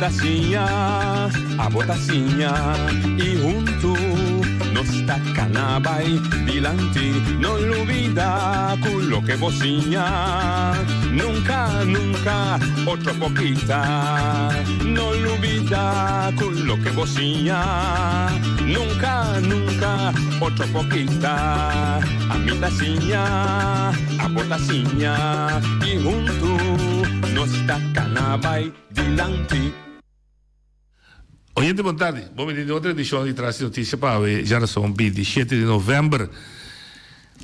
ta siña, abo ta siña y huntu nos ta cana bay dilanti. No lubida cu loke bo siña nunca, nunca otro por kita. No lubida cu loke bo siña nunca, nunca otro por kita. Ami ta siña, abo ta siña y huntu nos ta cana bay dilanti. Oyente bon tardi, bon bini den otro edicion di Tras di Noticia pa awe djarason 27 di november.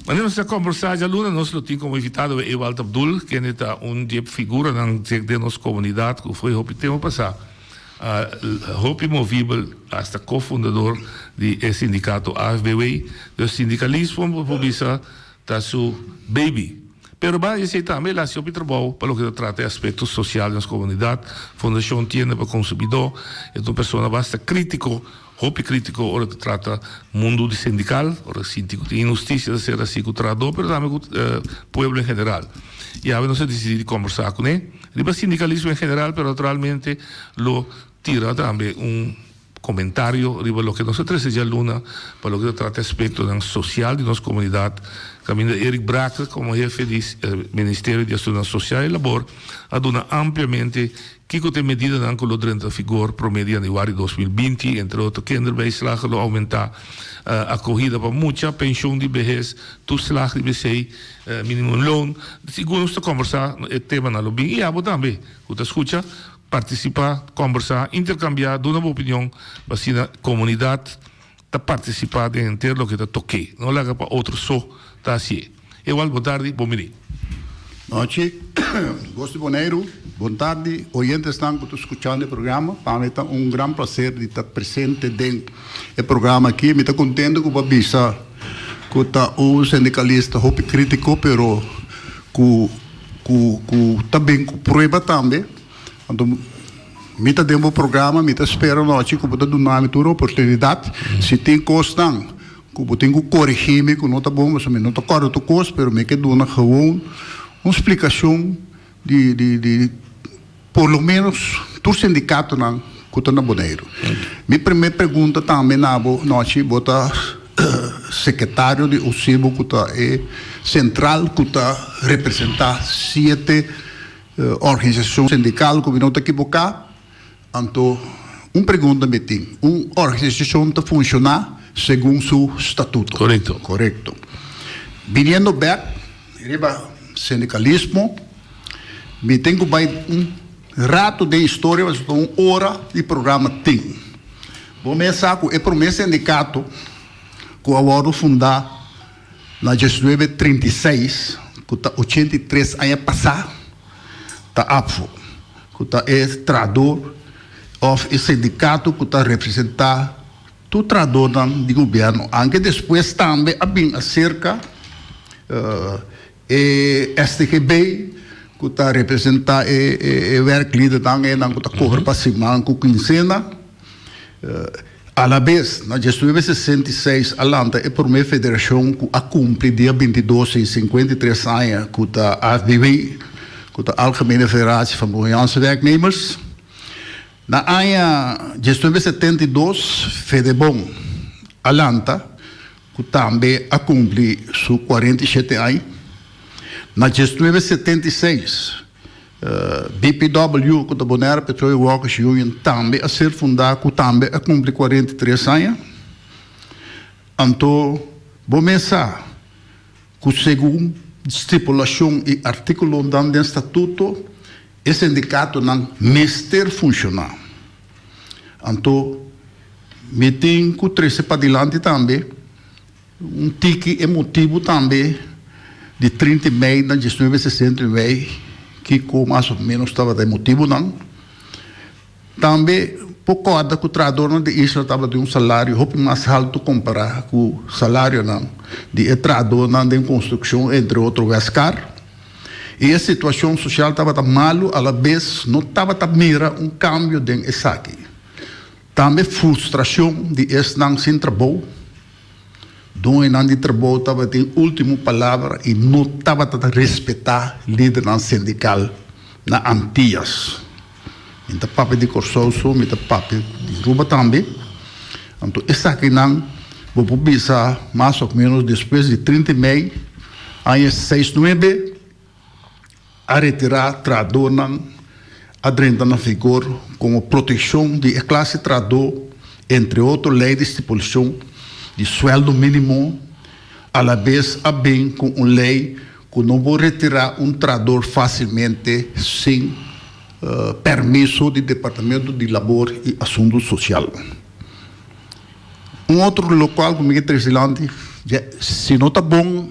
Manera nos a combersa djaluna nos lo tin como invitado e Ewald Abdul kende ta un di e figuranan den nos comunidad cu foi hopi tempo pasa hopi movibel hasta cofundador di e sindicato AFBW. Dus sindicalismo bo por bisa ta su baby. Pero banda di esei tambe el a hasi hopi trabou pa loke ta trata e aspecto social den nos comunidad. Fundacion Tienda pa Consumidor e ta un persona basta critico, hopi critico ora ta trata mundo di sindical, ora sinti cu tin inhusticia ta ser haci cu trahador pero tambe cu pueblo en general. Y awe nos a dicidi di combersa cune riba sindicalismo en general pero naturalmente lo tira tambe un Comentario riba loke nos a trece djaluna pa loke ta trata aspectonan social di nos comunidad, caminda Eric Brakke como hefe di Ministerio di Asuntonan Social y Labor a duna ampliamente kico ta e medidanan cu lo drenta vigor prome di januari 2020, entre otro kinderbijslag lo aumenta, acogida pa mucha, pensioen di behes, toeslag di bc, minimumloon. Segun nos ta combersa e temanan lo bin y abo tambe cu ta scucha. Partisipá, kòmbersá, interkambiá, duna bo opinion pa asina komunidat ta partisipá den henter loke ta tok'é. No laga pa otro so ta hasié. Ewald, bon tardi, bon bini. Nochi, Gosto di Boneiru, bon tardi oyentesnan ku ta skuchando e programa. Pa mi ta un gran plaser di ta presente den e programa aki. Mi ta kontento ku bo a bisa ku ta un sindikalista hopi kritiko pero ku ku ku ta bin ku prueba tambe. Anto mi ta den bo programa, mi ta spera nochi ku bo ta duna mi tur oportunidat. Si tin kosnan ku bo tin ku korigí mi ku no ta bon, pasobra mi no ta kòrda tur kos, pero mi ke duna gewoon un splikashon di di di por lo ménos tur sindikatonan ku ta na Boneiru. Mi primer pregunta tambe na bo nochi, bo ta sekretario di OSIBO ku ta e sentral ku ta representá siete Organisashon sindikal ku mi no ta ekiboká, anto un pregunta mi tin, un organisashon ta funshoná segun su statuto? Korekto. Korekto. Biniendo bèk riba sindikalismo, mi tin ku bai un rato den historia pasobra ta un ora di programa tin. Bo mes sa ku e promé sindikato ku a wòrdu fundá Na diesnuebe 36, ku ta 83 aña pasá, ta APFO, ku ta e trahador òf e sindikato ku ta representá tur trahadornan di gobièrnu, anke despues tambe a bin aserka e STGB ku ta representá e wèrklidernan, enan ku ta kobra pa siman ku kinsena. Alabes, na diesnuebe 66 a lanta e promé federashon ku a kumpli dia 22 i 53 aña ku ta AFBW, ku ta Algemene Federatie van Bonairiaanse Werknemers. Na aña 1972 Fedebon a lanta ku tambe a kumpli su 47 aña. Na 1976 BPW, ku ta Bonaire Petroleum Workers Union, tambe a ser fundá ku tambe a kumpli 43 aña. Anto bo mes sa ku segun stipulashon i artíkulonan den statuto e sindikatonan mester funshoná. Anto mi tin ku trese padilanti tambe Un tiki e motibu tambe di 30 mei na 1969, kiko mas o menos tabata e motibunan. Tambe por kòrda ku trahadornan di isla tabatin un salario hopi mas haltu kompará ku salarionan di e trahadornan den konstrukshon, entre otro Wescar. I e situashon sosial tabata malu, alabes no tabata mira un kambio den esaki. Tambe frustrashon di esnan sin trabou. Doñonan di trabou tabatin último palabra i no tabata ta respetá lidernan sindikal na Antias. Mi no ta papia di Kòrsou so, mi ta papia di Aruba tambe. Anto esakinan bo por bisa mas òf ménos despues di 30 mei aña seis nuebe a retirá trahadónan a drenta na vigor komo protekshon di e klase trahadó, entre otro lei di stipulashon di suèldo mínimo, alabes a bin ku un lei ku no por retirá un trahador fásilmente sin permiso di Departamento di Labor i Asuntu Sosial. Un otro lokual ku mi ke trese dilanti, si no ta bon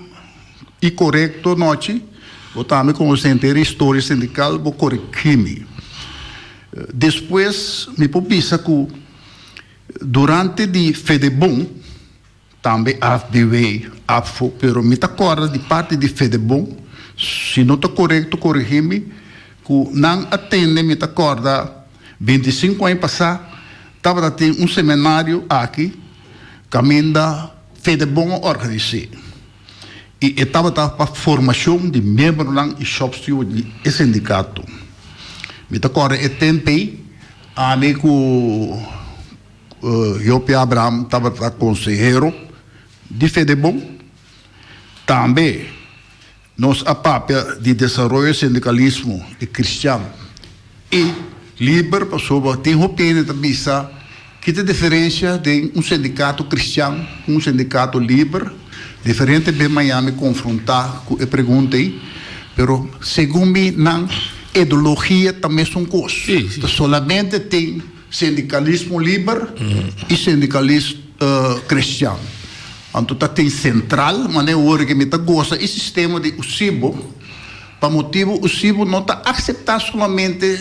i korekto nochi, bo tambe komo sentera historia sindikal bo koregí mi. Despues mi por bisa ku durante di Fedebon, Tambe AFBW, APFO, pero mi ta kòrda di parti di Fedebon, si no ta korekto korigí mi, ku nan a tende mi ta kòrda 25 aña pasá tabata tin un seminario aki kaminda Fedebon a organis'é i e tabata pa formashon di miembronan i shopsteward di e sindikato. Mi ta kòrda e temp ei ami ku. Jopie Abraham tabata konsehero di Fedebon. Tambe nos a papia di desaroyo sindikalismo di kristian i liber pasobra tin hopi hende ta bisa ki ta diferensia den un sindikato kristian ku un sindikato liber. Diferente be Miami konfrontá ku e pregunta ei, pero segun mi nan ideologia ta mesun kos. Ta solamente tin. Sindikalismo liber i sindikalismo kristian. Anto ta tin sentral, manera wor ke mi ta gosa e sistema di USIBO, pa motibu USIBO no ta akseptá solamente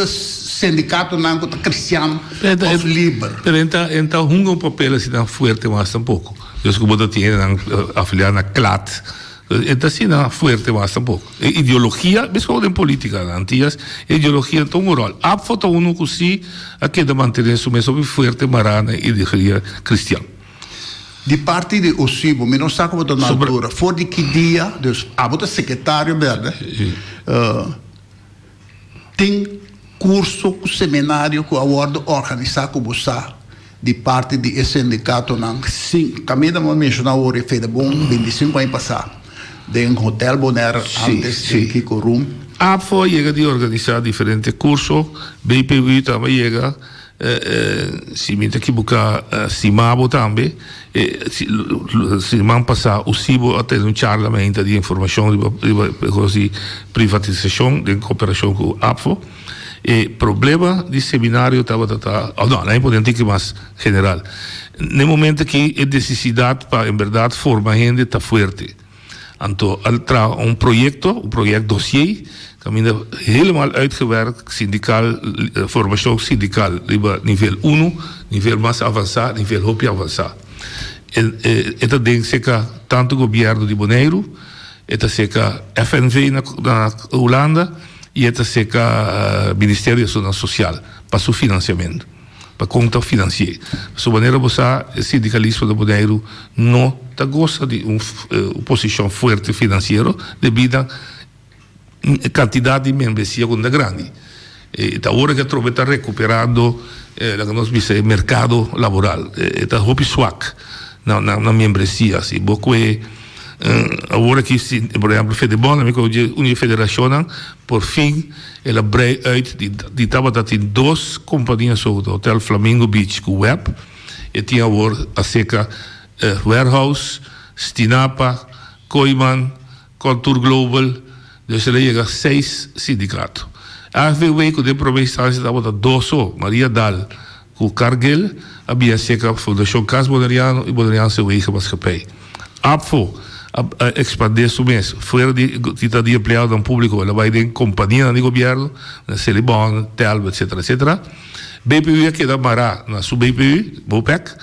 sindikatonan ku ta kristian òf liber. Pero e ta e ta hunga un papel asina fuerte mas tampoko. Dios ku bo ta tin hendenan afiliá na klat. E ta asina fuerte mas tampoco. E ideologia, mescos den politica na Antillas, e ideologia ta un rol. APFO ta uno cu si a keda mantene su mes hopi fuerte mara na e ideologia cristian. Di parti di Osibo, mi no sa como ta na altura, for di ki dia, dus abo ta secretario berde, Tin kurso ku seminario ku a wòrdu organisá ku bo sa di parti di e sindikatonan sin kaminda mi a menshoná awor e Fedebon 25 aña pasá den Hotel Bonaire antes den Kiko Room. APFO a yega di organisá diferente kurso, BPU tambe a yega. Si mi ta ekiboká Simabo tambe. Siman pasá Usibo a tene un charla mainta di informashon riba riba e kos di privatisashon den koperashon ku APFO. E problema di seminario tabata ta, oh no, nan e pone un tiki mas general. Na e momento aki e nesesidat pa en bèrdat forma hende ta fuerte. Anto a traha un proyecto, un project dossier, caminda helemaal uitgewerkt sindical, formacion sindical riba nivel uno, nivel mas avansa, nivel hopi avansa. E e ta den seca tanto gobierno di Boneiru, e ta seca FNV na na Hulanda y e ta seca Ministerio di Asuntonan Social pa su financiamento. Pa kon ta finansi'é. Su manera bo sa e sindikalismo na Boneiru no ta gosa di un posishon fuerte finansiero debí na e kantidat di membresia ku no ta grandi. E ta ora ku atrobe ta rekuperando laga nos bisa e merkado laboral. E ta hopi swak na membresia. Si bo kue awor aki por ehèmpel Fedebon ami ku un di e federashonnan por fin El a brei uit di di tabata tin dos kompania so, Hotel Flamingo Beach ku web. E tin awor aserka Warehouse, Stinapa, Kooyman, Contour Global, dus el a yega seis sindikato. AFBW ku den prome instansia tabata dos so, Maria Daal ku Cargill a bia aserka Fundashon Cas Boneriano i Boneriaanse Wegenmaatschappij. APFO a ekspandé su mes fuera di di ta di empleadonan públiko, el a bai den kompanianan di gobièrnu, Selibon, Telbo, etsetera, etsetera. BPU a keda mará na su BPU, Bopec,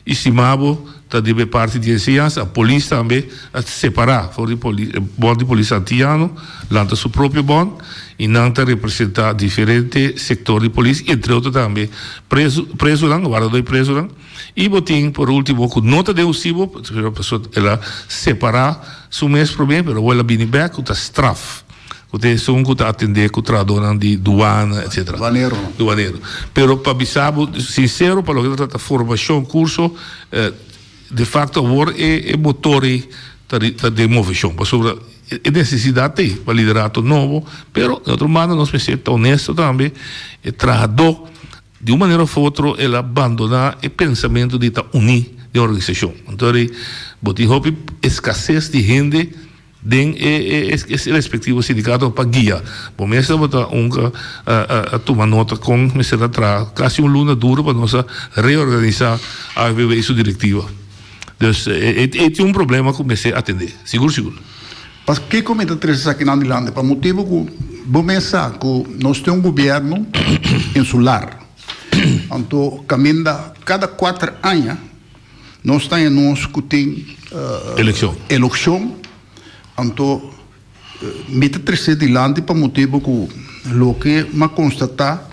i Simabo ta riba e parti di enseñansa. Polis tambe a separá for di bònt di polis antiano, lanta su propio bònt i nan ta representá diferente sektor di polis, entre otro tambe prezu prezunan, wardadó di prezunan. I bo tin por ultimo ku no ta den usibo, pasobra el a separá su mes promé, pero awor el a bini bèk ku ta straf. Ku ta esun ku ta atendé ku trahadónan di duana, etcetera. Duaneronan. Duanero. Pero pa bisa bo sinsero, pa loke ta trata formashon, kurso, de fakto awor e motor ei ta ta den moveshon. Pasobra e nesesidat t'ei pa liderato nobo, pero di otro banda nos mester ta honesto tambe, e trahadó di un manera of otro el a bandoná e pensamentu di ta uní den organisashon. Anto bo tin hopi eskases di hende. Den e e respektivo sindikato pa guia. Bo mes tabata un ku a tuma nota kon mester a traha kasi un luna duro pa nos a reorganisá AFBB i su direktiva. Dus e tin un problema ku mester atendé, sigur sigur. Pakiko mi ta trese esakinan dilanti? Pa motibu ku bo mes sa ku nos tin un gobièrnu insular. Anto kaminda kada kuater aña Nos ta e nos ku tin elekshon, anto mi ta trese dilanti pa motibu ku loke m'a konstatá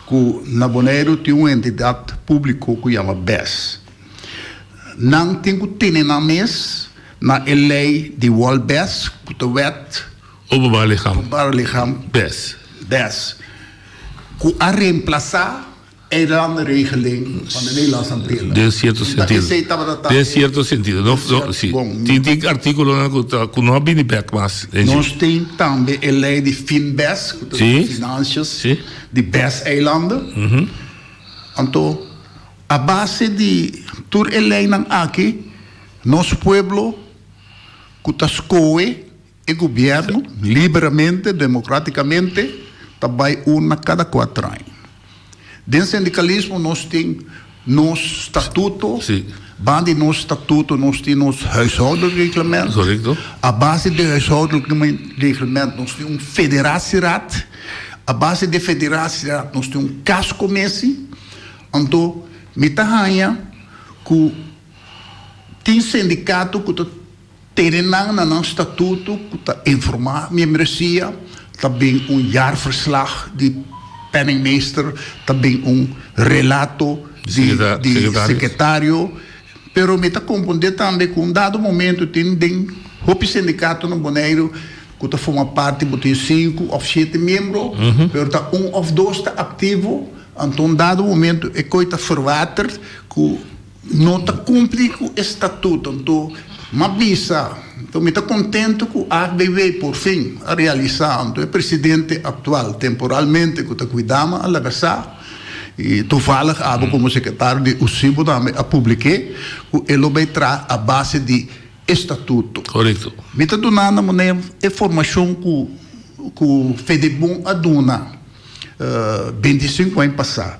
ku na Boneiru tin un entidat públiko ku yama bes. Nan tin ku tene nan mes na e lei di wòl bes ku ta wet Openbaar lichaam. Openbaar lichaam Bes. Bes. Ku a remplasá Eilandenregeling van de Nederlandse Antillen. Den cierto sentido. Den cierto sentido. No, no, si. Tin tin artículonan cu ta cu no a bini bek mas. Nos tin tambe e ley di Finbes, cu ta di financias di BES-eilanden. Anto, a base di tur e leynan aki, nos pueblo cu ta scohe E gobièrnu, liberamente, demokratikamente, ta bai urna kada kuater aña. Den sindikalismo nos tin nos statuto, banda di nos statuto nos tin nos huishoudelijk reglement, a base di huishoudelijk reglement nos tin un federatieraad, a base di federatieraad nos tin un kascommissie. Anto mi ta haña ku tin sindikato ku ta. Tene nan na nan statuto ku ta informá miembresia, ta bin un jaarverslag di penningmeester, ta bin un relato di di sekretario, pero mi ta komprondé tambe ku un dado momento tin den hopi sindikato na Boneiru ku ta forma parti bo tin sinku òf shete miembro, pero ta un òf dos ta aktivo, anto un dado momento e koi ta verwaterd ku. No ta cumpli cu e statuto. Anto m'a bisa, anto mi ta contento cu AFBW por fin a realisa, anto e presidente actual temporalmente cu ta cuidama a laga sa, y toevallig abo como secretario di USIBO tambe a publike, cu e lo bay traha a base di e statuto. Correcto. Mi ta duna na manera e formacion cu cu Fedebon a duna 25 aña pasa.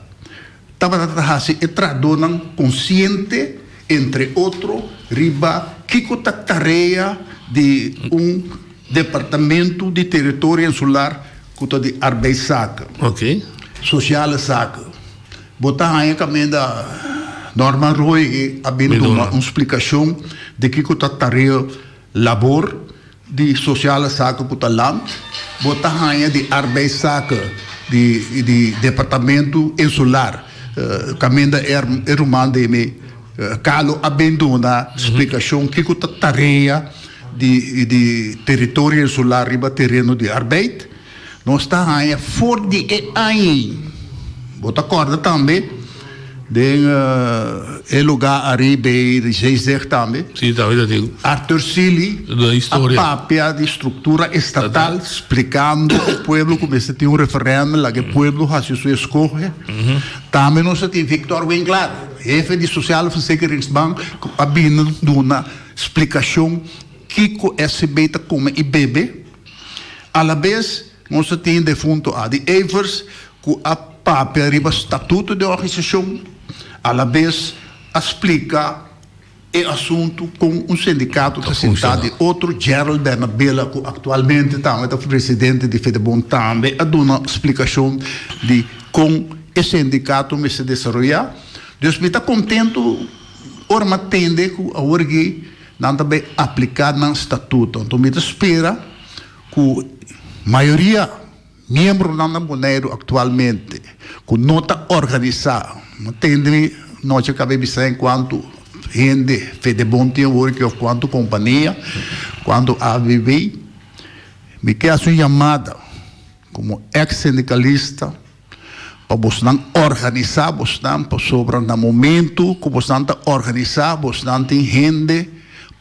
Tabata ta hasi e trahadónan konsiente, entre otro, riba kiko ta tarea di un departamentu di teritorio insular ku ta di arbeidszaken, sosiale zaken. Bo ta haña kaminda Norman Roege a bin duna un splikashon di kiko ta tarea Labor di Sociale Zaken ku ta land, bo ta haña di Arbeidszaken di di Departamento Insular kaminda e ruman di mi Carlo a bin duna splikashon kiko ta tarea di di Teritorio Insular riba tereno di arbeid. Nos ta haña for di e aña ei. Bo ta kòrda tambe den e lugá ariba ei di Zeezicht tambe. Sí, tambe ta tin. Arthur Sealy a papia di struktura estatal splikando e pueblo ku mester tin un referèndum laga e pueblo hasi su eskohe. Tambe nos a tin Victor Winklaar, hefe di Sociale Verzekeringsbank ku a bini duna splikashon kiko SCB ta kome i bebe. Alabes nos ta tin defunto Adi Evers ku a papia riba statuto di organisashon, alabes a splika e asuntu kon un sindikato ta sintá di otro. Gerald Bernabela ku aktualmente tambe ta presidente di Fedebon tambe a duna splikashon di kon e sindikato mester desaroyá. Dus mi ta kontentu ora mi a tende ku awor aki Nan ta bay aplica nan statuto. Anto mi ta spera cu mayoria miembronan na Boneiru actualmente cu no ta organisa, no tende mi nochi a caba bisa en cuanto hende Fedebon tin awor aki of cuanto compania, cuanto ABB. Mi ke hasi un yamada komo eks sindikalista pa bosnan organisá bosnan pasobra na momentu ku bosnan ta organisá bosnan tin hende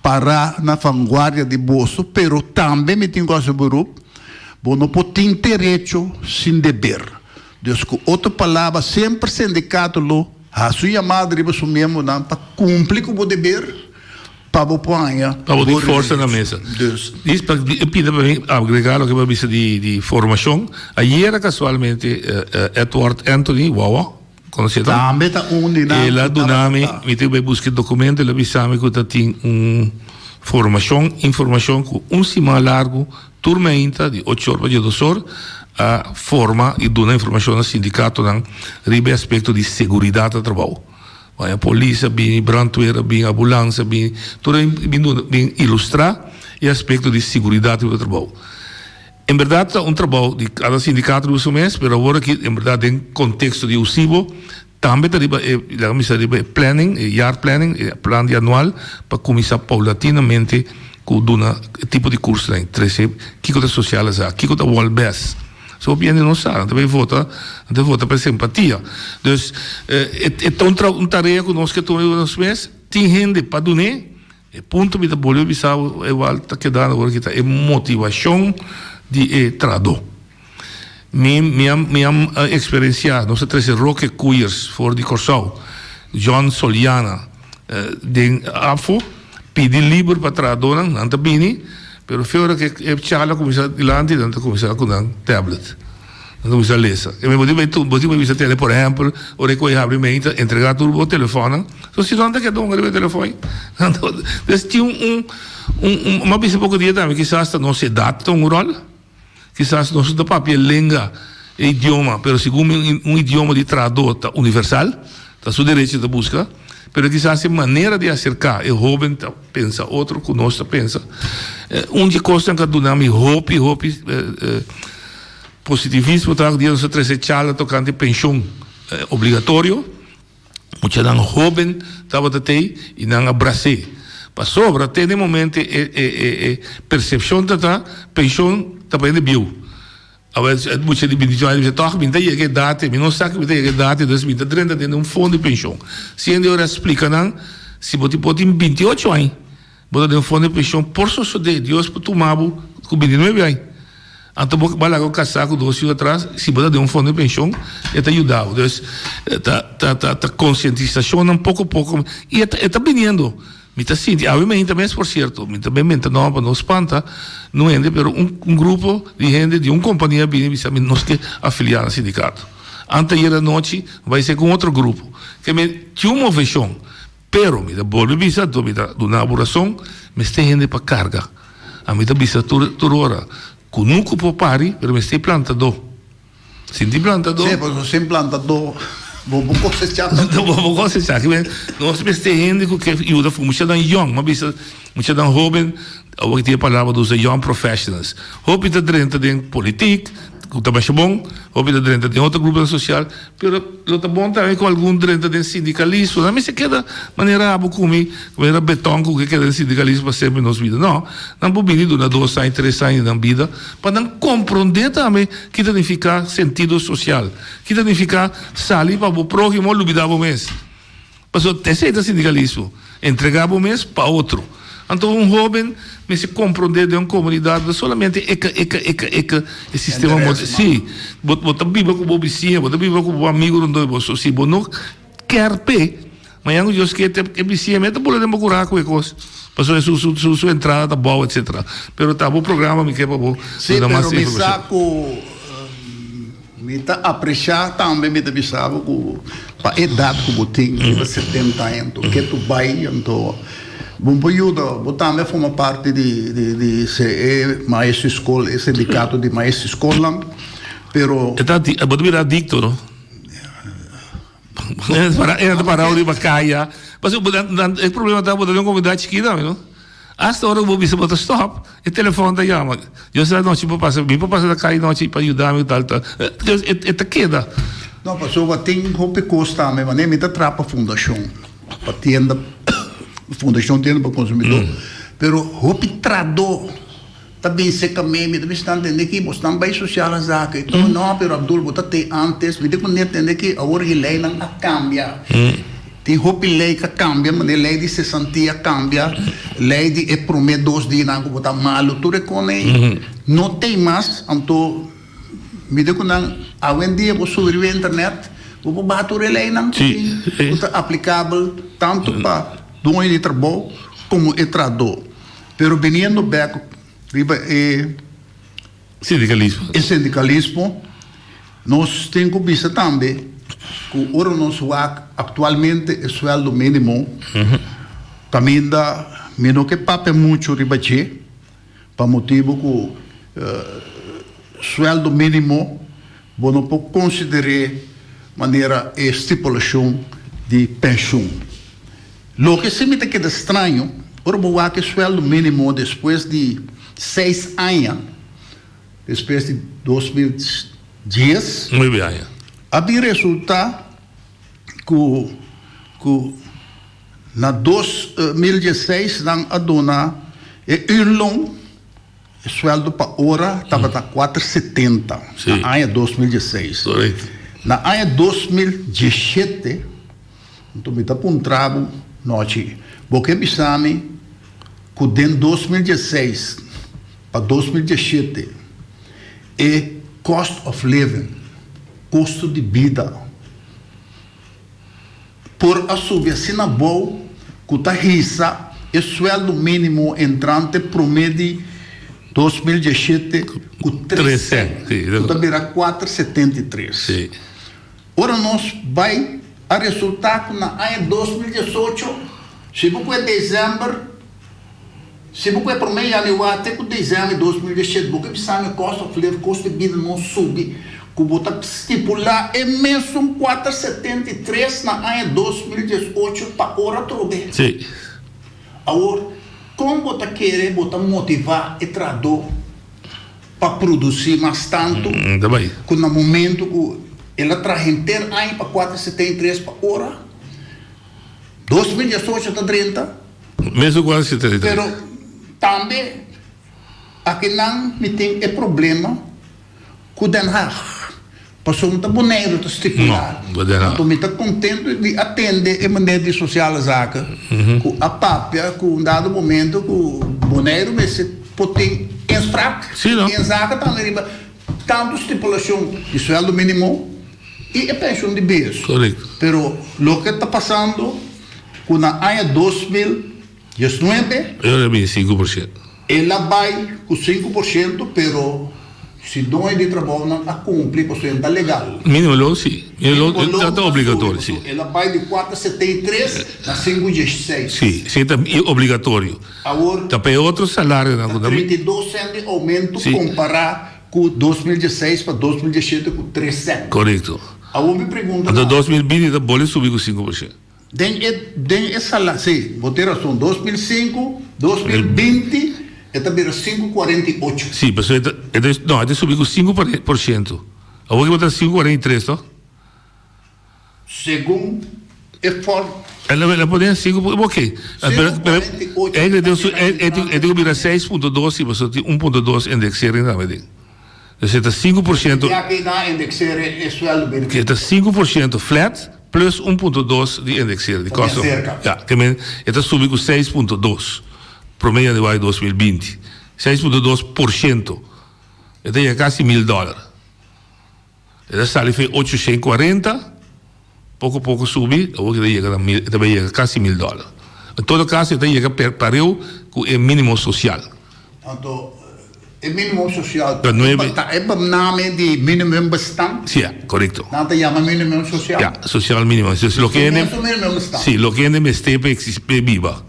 pará na vanguardia di boso pero tambe mi tin ku hasi beroep bo no por tin derecho sin deber. Dus ku otro palabra semper sindikato lo hasi un yamada riba su miembronan pa kumpli ku bo deber. Pa bo por haña Pa bo tin forsa na mesa. Dus. Dis pa e pida pa mi agrega loke bo a bisa di di formacion. Ayera casualmente Edward Anthony, Wawa, conoce ta? Tambe ta un di nan El a cu duna tabata mi, ta. mi tin bay busca e documento, el a bisa mi cu ta tin un formacion, informacion cu un siman largo tur meinta di ocho or pa diesdos or a forma y duna informacion na sindicatonan riba e aspecto di seguridad na trabao. Baña polis a bini, brandweer a bini, ambulans a bini, tur a bin duna, bin ilustrá e aspekto di siguridat riba trabou. En bèrdat ta un trabou di kada sindikato riba su mes, pero awor aki en bèrdat den konteksto di USIBO tambe ta riba e, laga mi bisa riba e planning, e jaarplanning, e plan di anual pa kuminsá paulatinamente ku duna e tipo di kursonan, trese kiko ta sosialisá, kiko ta wòlbès. So hopi hende no sa, nan ta bay vota, nan ta vota pa simpatia. Dus e e ta un tra un tarea ku nos ke tuma riba nos mes, tin hende pa dun'é, e punto mi ta bolbe bisa bo igual ta keda awor aki ta e motivashon di e trahadó. Mi mi a mi a eksperensiá, nos a trese Roque Koeiers for di Kòrsou, John Soliana den afo, pidi liber pa trahadónan, nan ta bini, pero fe ora ku e charla kuminsá dilanti, nan ta kuminsá ku nan tablet, nan ta kuminsá lesa. E bo tin bai bo tin bai bisa tene, por ehèmpel, ora ku e habri mei ta entregá tur bo telefònnan, so si nan ta keda hunga riba e telefòn, nan ta, dus tin un un un, mi a bisa poko dia tambe kisas ta nos edat ta un ròl. Kisas nos no ta papia e lenga, e idioma, pero segun mi un idioma di trahadó ta universal, ta su derecho ta buska, pero kisas e manera di aserká e hóben ta pensa otro ku nos ta pensa. Un di e kosnan ku a duna mi hopi hopi positivismo ta dia nos a trese charla tokante penshon obligatorio. Muchanan hóben tabata tei i nan a bras'é. Pasobra te den momento e e e persepshon ta ta penshon ta pa hende bieu. Awor e mucha di binti ocho aña ta bisa tòg mi ta yega edat ei, mi no sa ku mi ta yega edat ei, dus mi ta drenta den un fondo di penshon. Si hende ora a splika nan si bo tin por tin binti ocho aña Bo ta den fondo di penshon por sosodé Dios por tuma bo ku bintinuebe aña. Anto bo a laga bo kasá ku dos yu atras, si bo ta den un fondo di penshon e ta yuda bo. Dus ta ta ta ta konsientisashonnan poko poko i e ta e ta biniendo. Mi ta sinti awe mainta mes por sierto mi ta bin menta nòmber pa no spanta no hende pero un un grupo di hende di un kompania a bini bisa mi nos ke afiliá na sindikato. Anteayer anochi bai ser ku un otro grupo. Ke mi tin un moveshon. Pero mi ta bolbe bisa, anto mi ta duna bo rason, mester hende pa karga. Ami ta bisa tur tur ora, kunuku por pari, pero mester plantadó. Sin tin plantadó. Sí, pasobra sin plantadó bo por kosechá tampoco. Bo por kosechá. Nos mester hende ku ke yuda for muchanan yòn. Mi a bisa muchanan hóben, awor ki tin e palabra ta usa young professionals. Hopi ta drenta den politik, ku ta masha bon, hopi ta drenta den otro gruponan sosial, Pero lo ta bon tambe ku algun drenta den sindikalismo. Nan mester keda manera abo ku mi, manera beton ku ke keda den sindikalismo pa semper nos bida. No, nan por bini duna dos aña, tres aña di nan bida pa nan komprondé tambe ki ta nifiká sentido sosial, ki ta nifiká sali pa bo próhimo lubidá bo mes. Pasobra esei ta sindikalismo, entregá bo mes pa otro. Anto un hóben mester komprondé den un komunidat no solamente eka, eka, eka, eka e sistema mo sí, bo bo ta biba ku bo bisiña, bo ta biba ku bo amigu rondó di bo. So si bo no kèr p'e, mañan ku Dios ke e bisiña mes ta bula den bo kurá ku e kos, pasobra su su su su entrada ta bou etsetera. Pero ta bo programa mi ke pa bo Sí, duna pero mas mi sa informashon. ku. Mi ta apreciá tambe, mi ta bisa bo cu pa edad cu bo tin, riba setenta aña, anto ke tu bay, anto bo por yuda, bo tambe a forma parti di di di e maestro di scol, e sindicato di maestro di scolnan, pero. E ta bo ta bira adicto no? E ta parao riba caya, pasobra e problema ta bo ta den un comunidad chikito tambe no. Asta ora ku bo bisa bo ta stòp, e telefòn ta yama. Dios sa anochi por pasa, mi por pasa na kai anochi pa yuda mi tal tal. E ta keda. No, pasobra tin hopi kos tambe, manera mi ta traha pa fundashon, pa tienda, fundashon tienda pa konsumidó, pero hopi trahadó. ta bin serka mi, mi ta bisa nan tende ki bosnan bai sociale zaken. I tur, no, pero Abdul bo ta tei antes. Mi di ku ne tende ki awor e leinan a kambia. Tin hopi lei ku a kambia, manera lei di sesantia a kambia, lei di e promé dos dianan ku bo ta malu, tur e kon ei no tei mas. Anto mi di ku nan, awendia bo subi riba internet, bo por baha tur e leinan ku tin, ku ta aplikabel tantu pa doño di trabou komo e trahadó. Pero biniendo bek riba e Sindikalismo. E sindikalismo, nos tin ku bisa tambe ku ora nos wak aktualmente e suèldo mínimo, kaminda mi no ke papia muchu riba dje, pa motibu ku suèldo mínimo bo no por konsider'é manera e stipulashon di penshun. Loke si mi ta keda straño, ora bo wak e suèldo mínimo despues di seis aña, despues di 2010, Nuebe aña. a bin resultá ku ku na 2016 nan a duna e uurloon, e suèldo pa ora tabata 4,70 na aña 2016. Korekto. Na aña 2017, Anto mi ta puntra bo, Nochi, bo ke bisa mi ku den 2016 pa 2017 e cost of living, kosto di bida, por a subi asina abou ku ta hisa e suèldo mínimo entrante promé di 2017 ku tres sènt, ku ta bira 4,73? Ora nos bai a resultá ku na aña 2018, si bo kue desèmber, si bo kue promé yanüari te ku desèmber 2017, bo ke bisa mi cost of living, kosto di bida no subi, ku bo ta stipulá e mesun 4,73 na aña 2018 pa ora atrobe. Sí. Awor, kon bo ta kere bo ta motivá e trahadó? Pa produci mas tanto cu na momento cu el a traha henter aña pa 4,73 pa ora, 2018 ta drenta. Mesun 4,73. Pero tambe akinan mi tin e problema cu Den Haag, pasobra ta Boneiru ta stipula. Anto mi ta contento di a tende e meneer di Sociale Zaken cu a papia cu un dado momento cu Boneiru mester por tin inspraak den zaken tambe riba tanto stipulacion di sueldo minimo y e pensioen di behes. Pero loke ta pasando cu na aña 2019. El a bin 5%. El a bai ku 5%, pero si doño di trabounan a kumpli pasobra e ta legal. Mínimo loon si. Mínimo loon ta obligatorio si. El a bai di 4,73 na 5,16. Si, si ta obligatorio. Awor. Ta pa e otro salarionan ku ta. 32 sènt di oumento kompará ku 2016 pa 2017 ku 3 sènt. Korekto. Awor mi pregunta ta. Anto 2020 ta bolbe subi ku 5%. Den e den e sala, si, bo tin rason, 2005, 2020 e ta bira 5,48. Si, pasobra e ta, e ta, no, e ta subi ku 5%. Awor ki bo ta 5,43, to? Segun e for. El a, el a pone sinku, ok. Pero, pero, e tin, e tin, e tin ku bira 6,2 si, pasobra tin 1,2 indexering tambe den. Dus e ta 5%. Ya ki nan indexeren e sueldo bira. E ta 5% flat plus 1.2 di indexeren, di costo. Cerca. Ja, ke men e ta subi ku 6.2 prome januari 2020. 6.2%. E ta yega kasi mil dòler. E ta sali fe 840, poko poko subi, awor ki ta yega na mil, e ta bai yega kasi mil dòler. En todo kaso e ta yega per pareu ku e minimo sosial. Anto e minimo sosial ta ta e benaming di minimumbestand? Si, ya, korekto. Nan ta yama minimum sosial? Ya, sosial minimo. Dus loke hende, si, loke hende mester pa eksistí, pa e biba.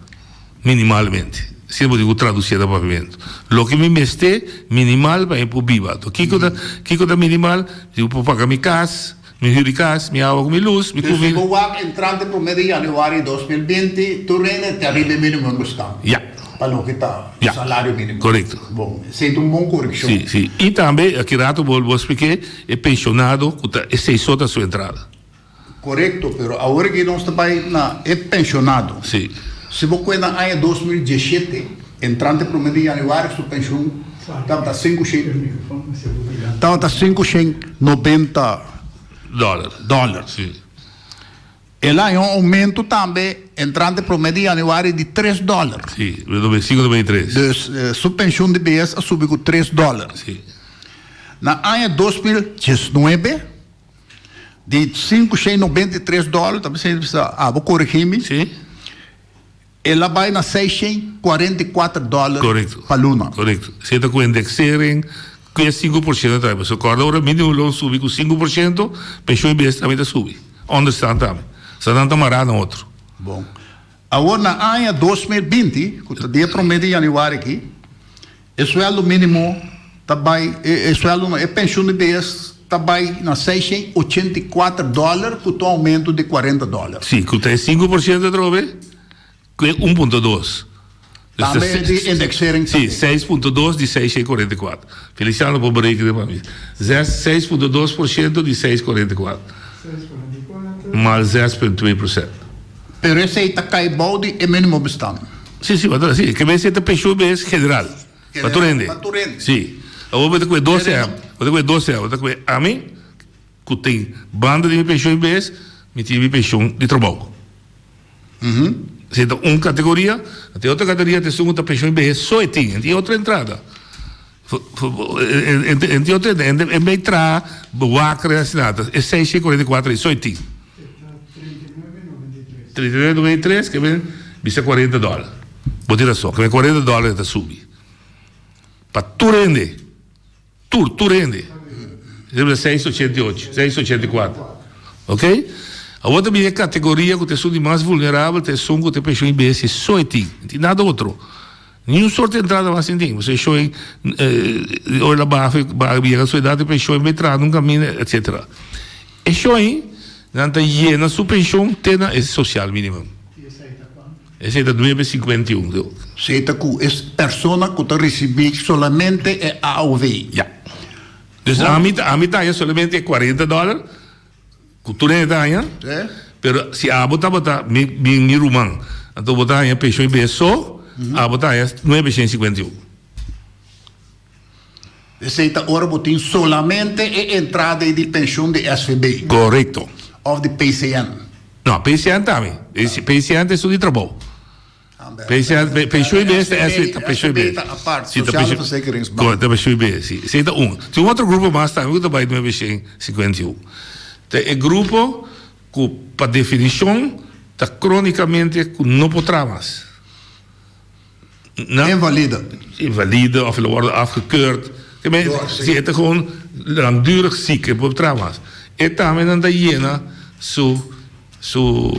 Minimalmente. Asina bo tin ku tradusi na papiamentu. Loke mi mester minimal pa mi por biba. Anto kiko ta kiko ta minimal? Mi por paga mi kas, mi hür di kas, mi awa ku mi lus, mi Dus si bo wak entrante prome di januari 2020 tur hende ta riba e minimum bestand. Ya. Pa loke ta Ya. salario minimo. Korekto. Bon, esei ta un bon korekshon. Si, si. I tambe aki rato bo bo splik'é e penshonado ku ta esei so ta su entrada. Korekto, pero awor aki nos ta bai na e penshonado. Sí. Si bo kue na aña 2017. Entrante promé di yanüari su penshun tabata tabata 590 dòler. El a haña un oumento tambe entrante promé di yanüari di tres dòler. Dus su penshun di behes a subi ku tres dòler. Na aña 2019 di 593 dòler, ta bisa abo korigí mi. El a bai na 644 dòler pa luna. Korekto. Esei ta ku indexering ku e 5% tambe. Pasobra kòrda ora minimumloon subi ku 5%, penshon i bes tambe ta subi. Onderstand tambe. Sa nan ta mará na otro. Bon. Awor na aña 2020, ku ta dia promé di yanüari aki, e suèldo mínimo ta bai, e suèldo no, e penshon di bes ta bai na 684 dòler ku ta un oumento di 40 dòler. Sí, ku ta e 5% atrobe ku e 1.2. Tambe di indexering tambe. Sí, 6.2 di 644. Feliciano por berekenen pa mi. Zes, 6.2% di 644. Mal 6.2%. Pero esei ta kai bou di e minimo bestaan. Sí, sí, patrón, sí. Ke mester ta pensioen bes general. Pa tur hende. Pa tur hende. Sí. Awor bo ta kue 12 aña. Bo ta kue 12 aña. Bo ta kue ami ku tin banda di mi pensioen bes, mi tin mi pensioen di trabou. Esei ta un kategoria. Tin otro kategoria ta esun ku ta pensioen behes so e tin. E tin otro entrada. E tin otro entrada. E bay traha bewaker asina. E 644 ei so e tin. 39,93 ke men bisa 40 dòler. Bo tin rason, ke men 40 dòler ta subi. Pa tur hende, tur, tur hende. Esei ta 6,88, 6,84. Ok? Awor ta bini e kategoria ku ta esun di mas vulnerabel, ta esun ku ta penshon IBS so e tin, no tin nada otro. Niun sorto di entrada mas sin tin. Pasobra e shoi ora el a baha a yega su edat di penshon e bai traha nun kaminda etcetera. E shoi nan ta yena su penshon te na e social minimum. Esei ta 9,51. Esei ta ku e persona ku ta risibí solamente e AOV. Ya. Dus ami ami ta haña solamente e 40 dòler. Ku tur hende ta haña, pero si abo tabata mi mi ruman, anto bo ta haña penshon i behes so, abo ta haña 951. Esei ta ora bo tin solamente e entrada di penshon di SVB. Korekto. Òf di PCN. No, PCN tambe. PCN ta esun di trabou. Pensioen BS ta SV, ta pensioen BS. Ta apart, Sociale Verzekeringsbank. Ta pensioen BS, si. Esei ta un. Tin un otro grupo mas tambe ku ta bai 951. Ta e grupo ku pa definishon ta kronikamente ku no por traha mas. Invalide. Invalide of lo wòrdu afgekeurd. Si e ta gewoon langdurig ziek, e por traha mas. E tambe nan ta yena su. Su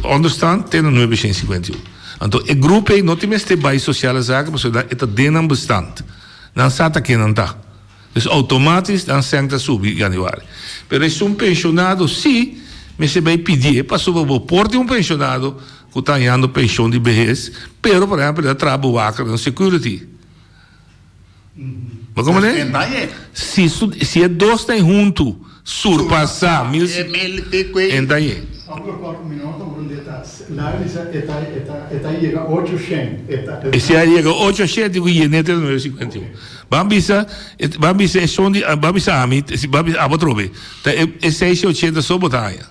onderstand te na 951. Anto e grupo ei no tin mester bai sociale zaken pasobra e ta den nan bestand. Nan sa ta ken nan ta. Dus automatisch nan sèn ta subi januari. Pero esun pensionado si mester bai pidié pasobra bo por tin un pensionado ku ta hañando pension di behes pero por ehempel e ta traha bewaker den security. Bo comprende? Si su si e dos ta huntu surpasa mil entaye. E si a yega ocho shen tin ku yene te 951. Ban bisa ban bisa e son di ban bisa ami ban bisa abo atrobe ta e seis i ochenta so bo ta haña.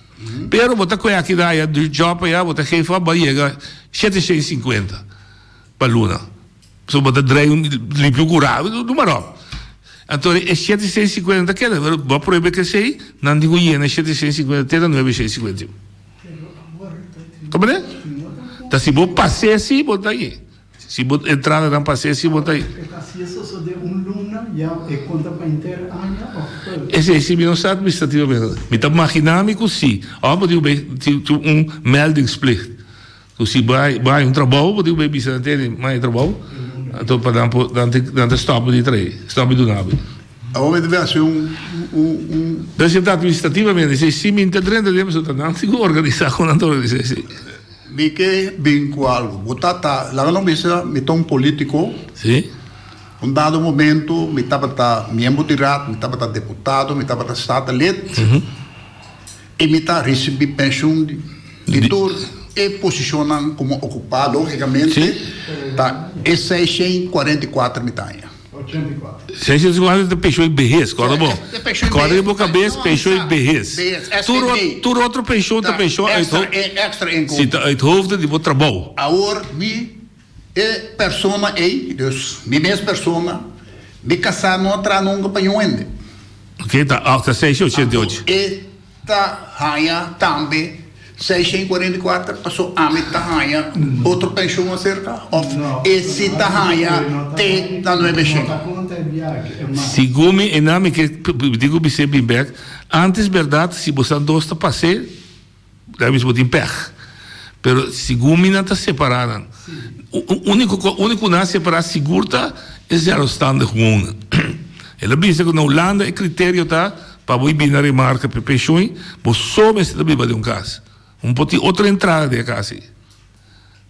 Pero bo ta kohe aki na haya job aya bo ta geef op bo a yega shete shen i sinkuenta pa luna. So bo ta drei un limpio cura, no maar op. Anto e 750 ta keda, pero bo a prueba ke esei, nan tin ku yena e 750 te na 951. Comprende? Ta si bo pas'é si bo ta ahi. Si bo entradanan pas'é si bo ta ahi. Esei si mi no sa administrativamente. Mi ta magina mi ku si. Of bo tin ku bai tin un meldingsplicht. Ku si bo haña un trabou bo tin ku bai bisa nan tene mi haña trabou anto pa nan por nan ta stòp di trae stòp di duna bo. Awor mi ta bin hasi un un. Pero si ta administrativamente si si mi ta drenta den pasobra ta nan tin ku organisá kon nan ta organisá esei. Mi ke bin ku algu. Bo ta ta laga nos bisa mi ta un politiko. Si. Un dado momento mi tabata miembro di raad, mi tabata deputado, mi tabata statenlid. I mi ta risibí penshun di tur. E posishonnan ku mi a okupá lógikamente ta e 644 mi ta haña. 644 ta penshon di behes, kòrda bon. Kòrda den bo kabes, penshon di behes. Tur tur otro penshon ta penshon uit si ta uit hoofde di bo trabou. Awor mi e persona ei, dus mi mes persona, mi kasá no a traha nunka pa niun hende. Oké, ta ta 688. Anto e ta haña tambe 644 paso ami ta haña otro penshun aserka of e si ta haña te na 900? Segun mi e nan mi ke digo bis'é bin bek, antes berdad si bosan dos ta pas'é ta bisa bo tin pèg pero segun mi nan ta separá nan úniko úniko nan a separá sigur ta e zelfstandig wonen el a bisa ku na Hulanda e kriterio ta Pa bo bini na remarka pa e penshun, bo so mester ta biba den un kas. Un por tin otro entrada den e kas ei.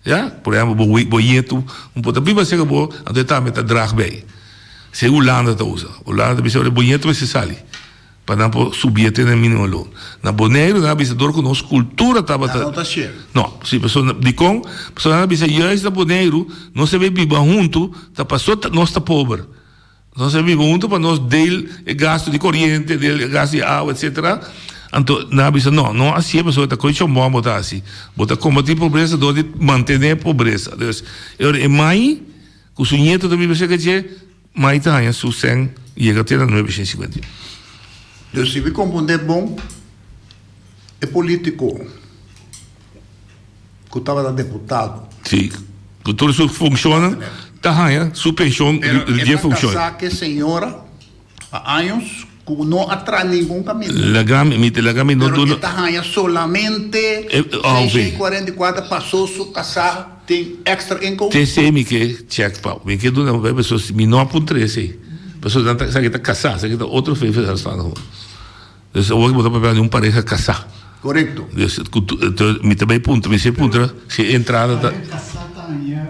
Ya? Por ehempel, bo bo yetu un por ta biba serka bo, anto e tambe ta drag bij. Esei Hulanda ta usa. Hulanda ta bisa ora bo yetu mester sali pa nan por subi te na e minimo loon. Na Boneiru nan a bisa dor ku nos kultura tabata. Nan no ta share. No, si, pasobra dikon? Pasobra nan a bisa juist na Boneiru nos a bay biba huntu ta paso nos ta pober. Nos a biba hunto pa nos deel e gasto di coriente, deel e gasto di awa, etcetera. Anto nan a bisa, no, no hacié pasobra ta coy chombon bo ta haci. Bo ta combati pobresa door di mantene pobresa. Dus, e ora e mai cu su nieto ta biba cerca dje, mai ta haña su cen yega te na nuebe shen sinkuenta i un. Dus si mi comprende bon, e politico. Ku tabata deputado. Sí, ku tur su funshonnan ta haña su penshon di e funshon. Pero e ta kasá ku e señora pa años ku no a traha ningun kaminda. Laga mi, mi laga mi no duna. Pero e ta haña solamente 644 paso su kasá tin extra inkomen. Te esei mi ke chèk pa mi ke duna pasobra mi no a puntra esei. Pasobra nan ta esaki ta kasá, esaki ta otro fefe zelfstandig. Dus awor bo ta papia di un pareha kasá. Korekto. Dus ku tu mi ta bai puntra, mi si puntra si e entrada ta. Pareha kasá ta haña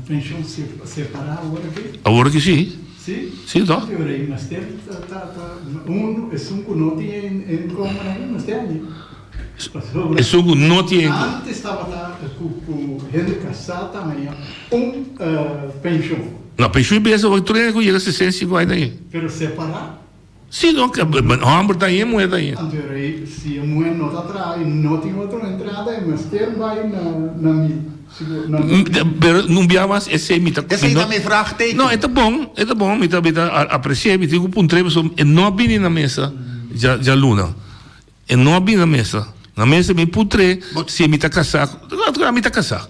penshon separá awor aki? Awor aki si. Si? Si toh. E ora ei mester ta ta un esun ku no tin inkomen ei mester haña. Pasobra. Esun ku no tin inkomen. Antes tabata ku ku hende kasá ta haña un penshon. No, penshon i bes awor tur hende ku yega 65 aña ta haña. Pero separá. Si no, homber ta aña, muher ta aña. Anto e rei, si e muher no ta traha i no tin otro entrada, e mester bai na na mi sigur na mi. Pero un bia mas esei mi ta. Esei ta mi vraagteken. No, e ta bon, e ta bon, mi ta mi ta apreci'é, mi tin ku puntr'é pasobra e no a bini na mesa djaluna. E no a bini na mesa. Na mesa mi puntr'é si mi ta kasá. Mi ta kasá.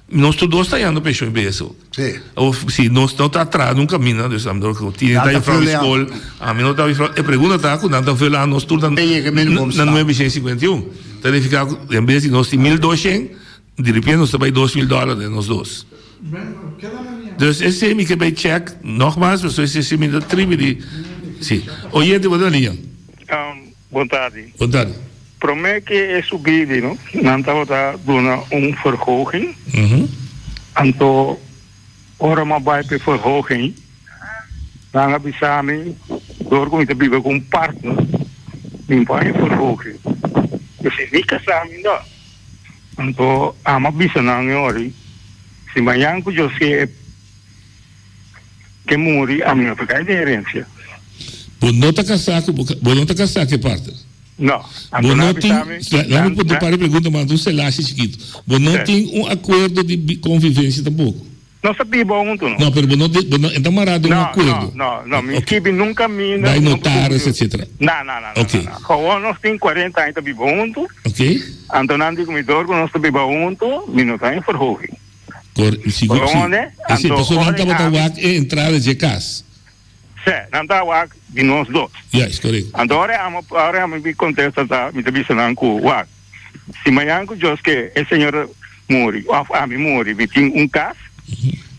Nos tur dos ta yando penshon BSO. Sí. Of si nos no ta atrás nunca mina, dus ami no tin ta juffrouw di skol, ami no ta juffrouw. E pregunta ta ku nan ta viola nos tur na na nuebe shen sinkuenta i un. Ta nifiká ku en bes di nos tin mil dos shen, di repente nos ta bai dos mil dòler den nos dos. Dus esei mi ke bai chèk nògmas, pasobra esei mi ta tribi di si. Oyente bo ta na liña. Bon tardi. Bon tardi. Prome ke e subidi no, nan tabata duna un verhoging. Anto ora mi a bai pa e verhoging, nan a bisa mi dor ku mi ta biba ku un partner, mi no por haña verhoging. P'esei mi kasá mi no. Anto ami a bisa nan e ora, si mañan ku José e. Ke muri, ami no ta kai den herensia. Bo no ta kasá ku bo, bo no ta kasá ku e partner? No. Bo Anto no nan a tin, bisa mi, laat mi nan, puntra un nan. par di pregunta, manda un selashi chikitu. Bo no Sí. tin un akuerdo di konvivensia tampoko? Nos ta biba huntu no. No, pero bo no tin, bo no, e ta mará den un No, no, akuerdo? no, no, mi Ok. skibi nunka mi Bai no notaris, etcetera. No, no, no, no, Ok. no, no. Gewoon nos tin kuarenta aña ta biba huntu. Ok. Anto nan di ku mi dor ku nos ta biba huntu, mi no ta en verhoging. Cor, sigur, si. Ronde, Ese, anto pasobra nan ora tabata ami. wak e entrada dje cas. Se, nan ta wak di nos dos. Juist, correcto. Anto ora ami, ora ami bi contesta ta, mi ta bisa nan cu, wak, si mañan cu Dios ke e señora muri, of ami muri, mi tin un cas,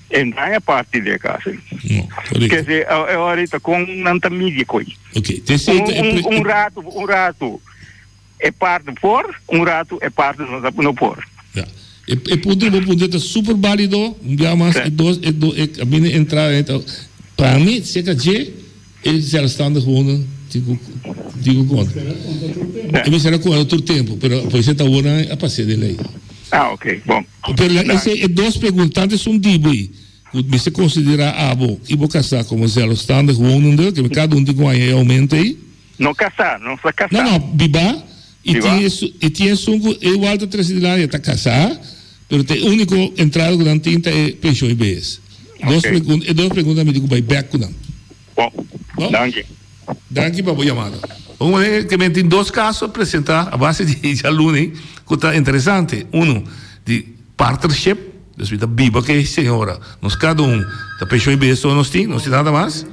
e no a parti di e cas ei. No, correcto. Ke si, e ora ei ta con nan ta midi koe. Ok, te esei ta e Un, pre, un, un rato, un rato. E parte por, un ratu e parte no ta no por. Ja. E e punto ku bo puntra ta super bálido, un bia mas e dos e do e kaminda entrada e ta pa mi serka dje e zelfstandig wonen tin ku tin ku konta. E mester a konta tur tempu, pero por esei ta awor nan a pas'é den lei. Ah, ok, bon. Pero la esei e dos pregunta, tantu esun di bo ei, ku mester konsiderá abo i bo kasá komo zelfstandig wonende, ke kada un tin ku haña e oumento ei. No kasá, nos ta kasá. No, no, bibá, i tin esun, i tin esun ku e igual ta trese dilanti, e ta kasá, pero ta e úniko entrada ku nan tin ta e penshon i behes. Dos pregunta, e dos pregunta mi tin ku bai bèk ku nan. Bon, danki. Danki pa bo yamada. Bon manera ke men tin dos kaso presentá a base di djaluna ku ta interesante. Uno di partnership, dus mi ta biba ku e señora, nos kada un ta penshon i behes nos tin, nos tin nada mas.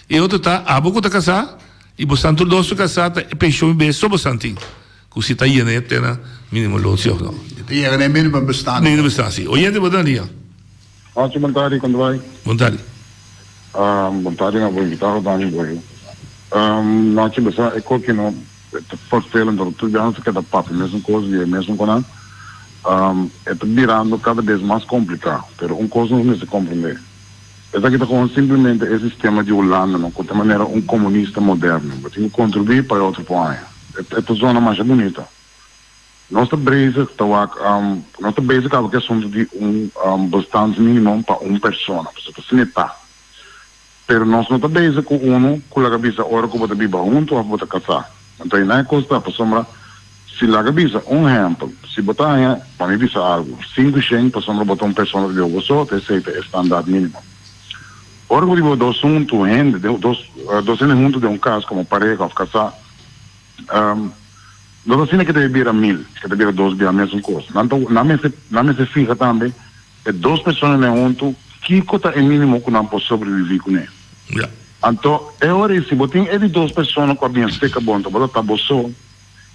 E otro ta abo ku ta kasá i bosan tur dos ta kasá ta e penshon i behes so bosan tin, ku si ta yena e te na minimo loon si òf no. E ta yega na e minimo bestaan. Minimo bestaan si. Oyente bo ta na liña. Hachi bon tardi kon ta bai? Bon tardi. Bon tardi na bo invitado tambe boyo. Nachi besa e koki no ta vervelend ora tur biaha nos ta keda papia mesun kos di e mesun konan. E ta birando kada bes mas kompliká pero un kos nos mester komprende esaki ta komo simplemente e sistema di Hulanda no ku ta manera un komunista moderno bo tin ku kontribuí pa e otro por haña. E ta zona masha bunita. Nos ta bezig ta wak, nos ta bezig kaba ku e asuntu di un bestaansminimum pa un persona, pasobra ta asina e ta. Pero nos no ta bezig ku unu ku laga bisa ora ku bo ta biba huntu òf bo ta kasá. Anto einan e kos ta, pasobra si laga bisa un ehèmpel, si bo ta haña, pa mi bisa algu, sinku shen pasobra bo ta un persona ta biba bo so, ta esei ta e standaard minimum. Ora ku bo biba dos huntu hende, dos dos hende huntu den un kas komo pareha òf kasá, No ta asina ke ta bira mil, ke ta bira dos bia mesun kos. Nan ta nan mester nan mester fiha tambe e dos personanan huntu kiko ta e minimo ku nan por sobreviví kuné. Ya. Anto e ora ei si bo tin e di dos persona ku a bin seka bo anto bo ta ta bo so,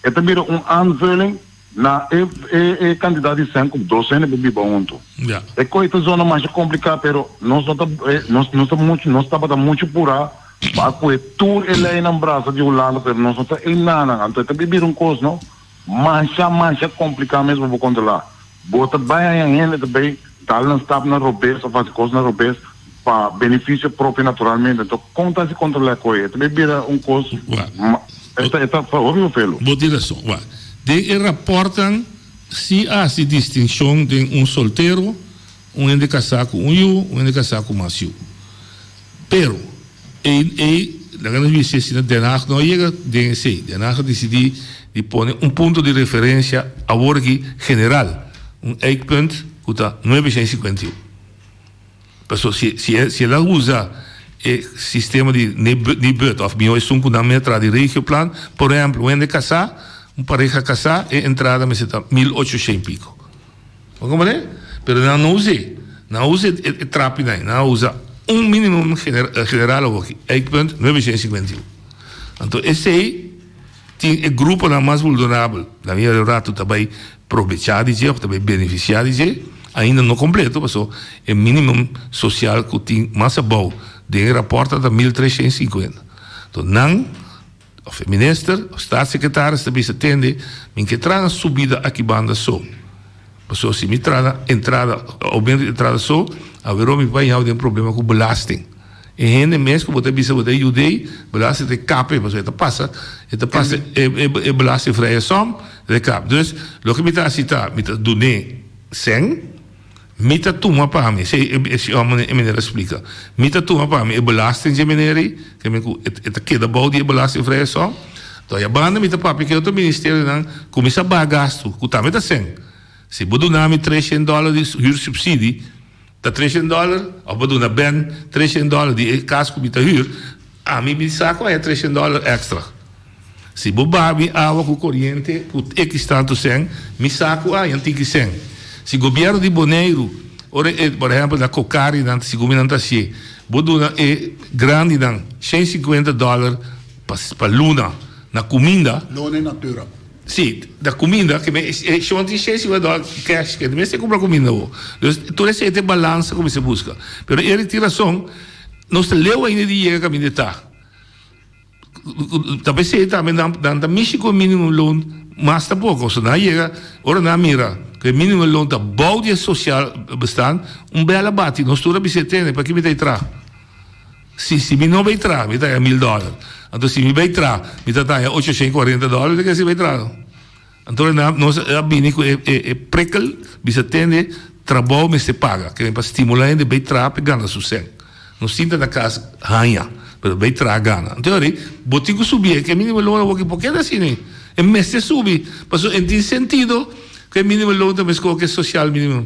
e ta bira un aanvulling na e e e kantidat di sèn ku dos hende por biba huntu. Ya. E kos ei ta zona masha kompliká pero nos no ta nos nos ta muchu nos tabata muchu purá Pa cu e tur e leynan brasa di Hulanda pero nos no ta einanan anto e ta bibir un cos no masha masha complica mes pa bo controla bo ta bay haña hende ta bay dal nan stap na robes of haci cos na robes pa beneficio propio naturalmente anto con ta haci controla e coy e ta bay bira un cos e ta e ta hopi vervelu. Bo tin rason wak den e raportnan si a haci distincion den un soltero un hende casa cu un yu un hende casa cu mas yu. Pero, ei, ei, laga nos bisa asina, Den Haag no a yega den esei. Den Haag a disidí di pone un punto di referensia awor aki general, un eikpunt ku ta nuebe shen i sikuenta i un. Pasobra si, si e, si el a usa e sistema di Nibud òf mihó esun ku nan mester traha di regioplan, por ehèmpel, un hende kasá, un pareha kasá, e entrada mester ta mil ocho shen i piko. Bo comprende? Pero nan no us'é. Nan a usa e trapinan. Nan a usa un minimum general awoki, eikpunt 951. Anto esei tin e gruponan mas vulnerabel. Na mi un rato ta bai probechá di dje òf ta bai benefisiá di dje, ainda no kompleto paso e minimum sosial ku tin mas abou den e rapòrt ta 1350. Anto nan. Of e minister of staatssecretaris ta bisa tende mi ke traha na subida aki banda so pasobra si mi traha na entrada aumento di entrada so awero mi por haña den problema ku belasting e hende mes ku bo ta bisa bo ta yud'é belasting ta kap e pasobra e ta pasa e ta pasa e belastingvrije som e ta kap dus loke mi ta hasi ta mi ta dun'é sèn. Mi ta tuma pa mi, esei e hòmber e meneer a splika, mi ta tuma pa mi e belasting dje meneer ei, ke men ku e ta keda bou di e belastingvrije som. Anto aya banda mi ta papia ku e otro ministerionan kuminsá baha gastu, ku tambe ta sèn. Si bo duna mi treshen dòler di huursubsidie, ta treshen dòler, òf bo duna Ben treshen dòler di e kas ku mi ta hür, ami mi sa ku a haña treshen dòler èkstra. Si bo baha mi awa ku koriente ku ekis tantu sèn, mi sa ku a yan tiki sèn. Si gobièrnu di Boneiru, ora e, por ehèmpel na Kokari nan, segun mi nan ta hasié, bo duna e grandinan 150 dòler pa pa luna na kuminda. Lona e natura. Si, na kuminda, ke men e shon tin 150 dòler kèsh, ke mester kumpra kuminda awor. Dus tur esei ta e balansa ku mester buska. Pero Eric tin rason, nos ta leu ainda di yega kaminda e ta. Ta p'esei tambe nan nan ta mishi ku e minimum loon mas tampoko. So nan a yega ora nan a mira ku e minimum loon ta bou di e sosial bestaan, un bèl a bati. Nos tur a bisa e tene, paki mi ta e traha? Si si mi no bai traha mi ta haña mil dòler. Anto si mi bai traha mi ta haña 840 dòler, mi ta kere si bai traha no. Anto nan nos a bini ku e e prikkel bisa tende trabou mester paga ke pa stimula hende bay traha pa e gana su sèn. No sinta na kas haña pero bay traha gana. Anto ori bo tin ku subi e ke minimo loon awor por keda asina ei. E mester subi pasobra e tin sentido ku e minimo loon ta meskos ku e social minimum.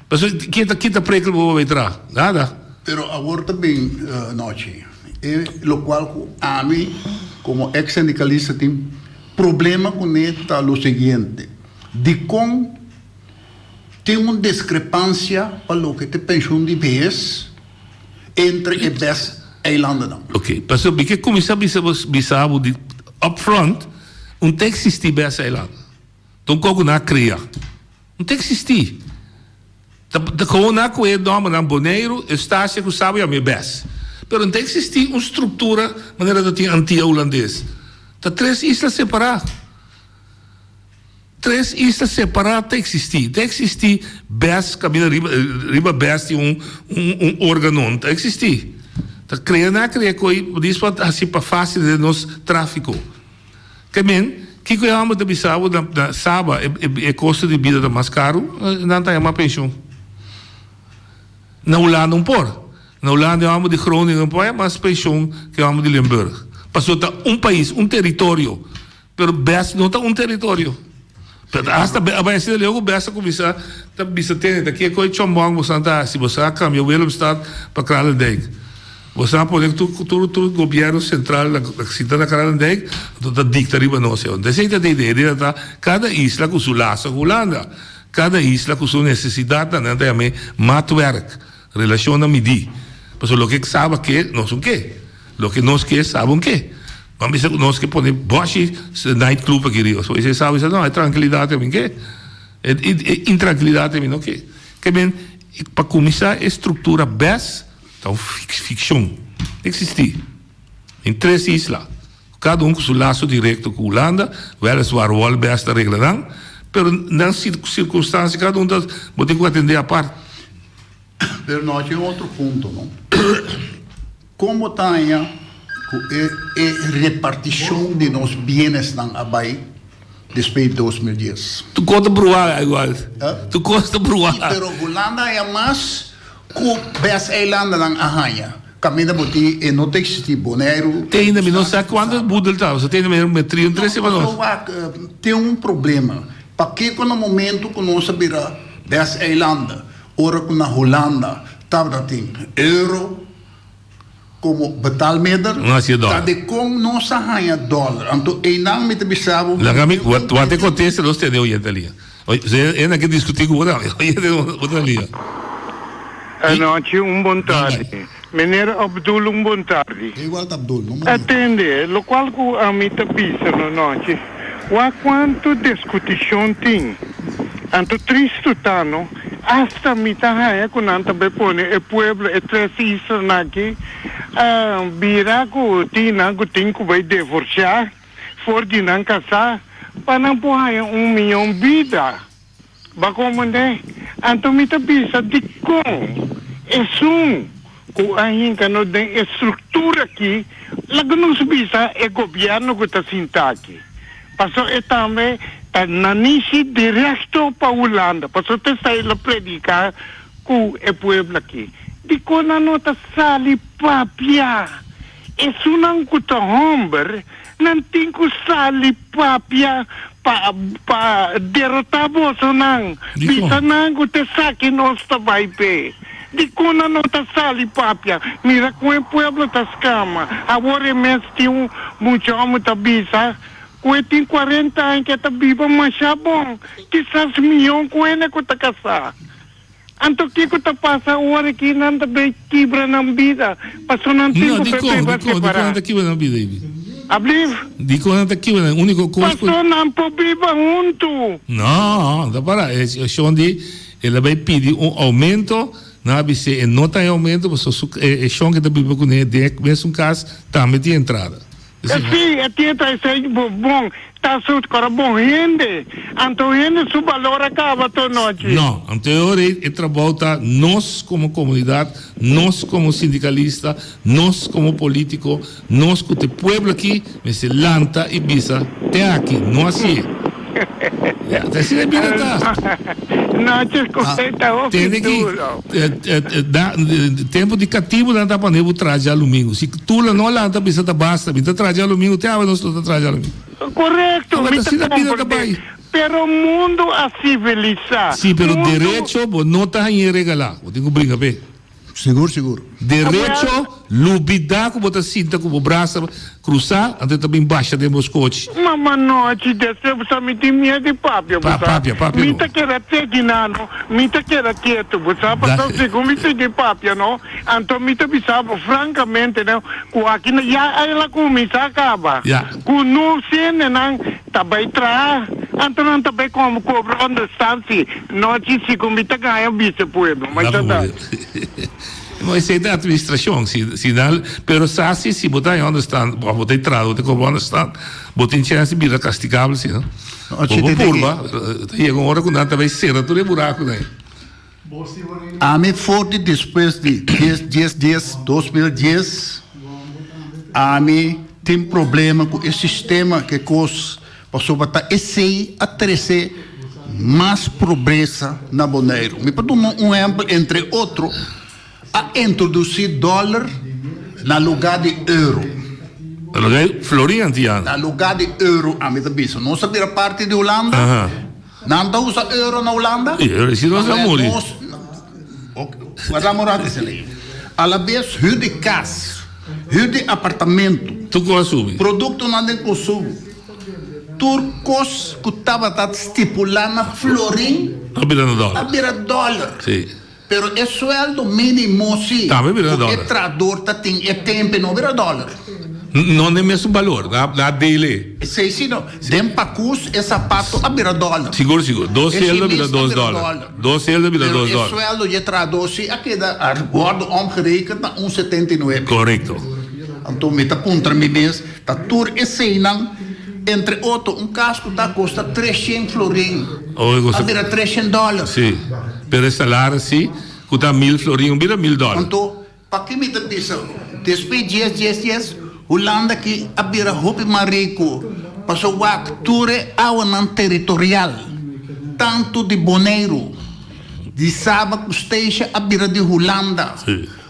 Pasobra ken ta kita prikkel bo pa bay traha? Nada. Pero awor ta bin nochi e lokual ku ami komo eks sindikalista tin problema kuné ta lo siguiente, dikon tin un diskrepansia pa loke ta e penshun di behes entre e bes eilandennan? Ok, pasobra mi ke kuminsá bisa bo bisa bo di upfront un ta eksistí bes eiland. Ta un kos ku nan a krea. No ta eksistí. Ta ta gewoon nan ku e nòmbernan Boneiru, Eustasia ku Saba yama e bes. Pero no ta eksistí un struktura manera ta tin Antia Hulandes. Ta tres isla separá. Tres isla separá ta eksistí. Ta eksistí bes kaminda riba riba bes tin un un un órgano. No ta eksistí. Ta krea nan a krea ko'i dis pa hasi pa fásil den nos tráfiko. Ke men, kiko e hòmber ta bisa bo na na Saba e e kosto di bida ta mas karu, nan ta yama penshun. Na Hulanda un por. Na Hulanda e hòmber di Groningen por haya mas penshun ke e hòmber di Limburg. Pasobra ta un pais, un teritorio. Pero bes no ta un teritorio. Pero hasta a bai asina leu ku bes a kuminsá ta bisa tene ta kiko e chòmbòn boso ta hasi, boso a kambia Willemstad pa Kralendijk. Boso a pone tur tur tur gobièrnu sentral na sinta na Kralendijk, anto ta dikta riba nos. Esei ta e idea, e idea ta kada isla ku su laso ku Hulanda, kada isla ku su nesesidatnan, nan ta yam'é maatwerk, relashonnan midí. Pasobra loke Saba ke, nos un ke. Loke nos ke, Saba un ke. Nan bisa ku nos ke pone bòshi night club aki riba. So esei Saba bisa no, e trankilidat ami ke. E intrankilidat ami no ke. Ke men, pa kuminsá e struktura bes. Ta un fikshon. Eksistí den tres isla, kada un ku su laso direkto ku Hulanda, wèliswaar Wolbers ta regla nan, pero nan sirkunstansia kada un ta bo tin ku atendé apart. Pero no tin otro punto no. Kon bo ta haña ku e e repartishon di nos bienesnan a bai despues di 2010? Tur kos ta bruá igual. Tur kos ta bruá. Sí, pero Hulanda haña mas Ku bes eilandanan a haña kaminda bo tin e no ta eksistí Boneiru. Te ainda mi no sa kuantu boedel ta, pasobra te ainda mi no tri un trese pa nos. No, wak, tin un problema. Pakiko na momentu ku nos a bira bes eilanda, ora ku na Hulanda tabata tin euro komo betaalmiddel, ta dikon nos a haña dòler? Anto einan mi ta bisa bo. Laga mi, wak e kontesta nos tene oyente alia. E na ke diskutí ku bo tambe. Oyente bo ta lia. Anochi un bon tardi. Meneer Abdul un bon tardi. Igual ta Abdul, no meneer. Atende, locual cu ami ta bisa no nochi, wak cuanto discuticion tin. Anto tristo ta no, hasta mi ta haya cu nan ta bay pone e pueblo, e tres islanan aki, bira cu tin nan cu tin cu bay divorcia. For di nan kasá pa nan por haña un mion bida. Bo komprendé? Anto mi ta bisa dikon esun ku a hinka nos den e struktura aki, laga nos bisa e gobièrnu ku ta sinta aki. Pasobra e tambe ta nanishi direkto pa Hulanda. Pasobra ta esei lo prediká ku e pueblo aki. Dikon nan no ta sali papia? Esunnan ku ta hòmber, nan tin ku sali papia pa pa derotá bosonan. Bisa nan ku ta esaki nos ta bai p'e. Dikon nan no ta sali papia? Mira kon e pueblo ta skama. Awor e mes tin un mucha hòmber ta bisa ku e tin kuarenta aña ku e ta biba masha bon, kisas mihó ku hende ku ta kasá. Anto kiko ta pasa ora ki nan ta bay kibra nan bida? Paso nan tin No, ku dikon, bay dikon, dikon separa. nan ta kibra nan bida Ibi? Ablief? Dikon nan ta kibra nan? Uniko kos ku. Paso nan por biba huntu. No, ta para. E shon di el a bay pidi un aumento, nan a bis'é e no ta haña aumento pasobra su e shon ke ta biba kuné den e mesun kas tambe tin entrada. Sí, e tin ta esei bo bon, ta su kora bon hende. Anto hende su balor a kaba tur nochi. No, anto e ora ei e trabou ta nos komo komunidat, nos komo sindikalista, nos komo polítiko, nos ku ta e pueblo aki mester lanta i bisa te aki, no hasié. Ya, ta asina e bida ta. Nochi escoge ta hopi Tende ki duro. da tempo di katibu nan ta pone bo traha djalumingu. Si Tula no lanta bisa ta basta, mi ta traha djalumingu te awe nos lo ta traha djalumingu. Korekto, Tabata mi ta asina bida ta komprende. bai. Pero mundu a sivilisá. Si, pero Mundu. derecho bo no ta hañ'é regalá. Bo tin ku bringa p'e. Sigur, sigur. Derecho, lubidá ku bo ta sinta ku bo brasa krusá, anto e ta bin basha den bo skochi. Mama nochi despues bo sa mi tin miedu di papia, bo Pa, sa. papia, papia Mi no. ta keda teki na no, mi ta keda ketu, bo sa, pasobra segun mi sigui papia no, anto mi ta bisa bo frankamente no, ku aki na ya el a kuminsá kaba, Ya. ku no sendenan ta bai traha, anto nan ta bai kom kobra onderstandsi, nochi segun mi ta gaña bisa pueblo, ma Laga sa ta. bo. No, esei ta administracion. Si, si nan, pero sa si, si bo ta haña onderstand, of bo ta entrada, bo ta cobra onderstand, bo tin chance di bira castigabel si, no? No, Bo por chete purba, ta yega un ora cu nan ta bay cera tur e buraconan ey. Ami for di despues di dies dies dies 2010 ami tin problema cu e sistema ke cos Pasobra ta esei a trese mas pobresa na Boneiru. Mi por duna un ehempel, entre otro, a introdusí dòler na lugá di euro. Na lugá di florin antiano. Na lugá di euro, ami ta bisa. Nos a bira parti di Hulanda. Nan ta usa euro na Hulanda? I euro si nos a muri. Ok, guarda un rato esei. Alabes hür di kas, hür di apartamento. Tur kos a subi. Produktonan den konsumo. Tur kos ku tabata stipulá na florin A bira na dòler. a bira dòler. Sí. Pero e suèldo mínimo sí Tambe a bira ku e dòler. trahador ta tin e tempe no a bira dòler. No den mesun balor, na na dele. Esei sí no. Den pakus e sapato a bira dòler. Sigur sigur. Dos E sueldo a bira shimis a dos bira dòler. dòler. Dos sueldo a bira Pero dos e dòler. suèldo dje trahador sí a keda a wòrdu omgerekend na un 79. Korekto. Anto mi ta puntra mi mes. Ta tur eseinan, entre otro un kas ku ta kosta treshen florin, a bira treshen dòler. Sí, pero e salario sí ku ta mil florin bira mil dòler. Anto, paki mi ta bisa, despues dies dies dies, Hulanda aki a bira hopi mas riku, pasobra wak tur e awanan teritorial, tantu di Boneiru, di Saba ku Statia a bira di Hulanda.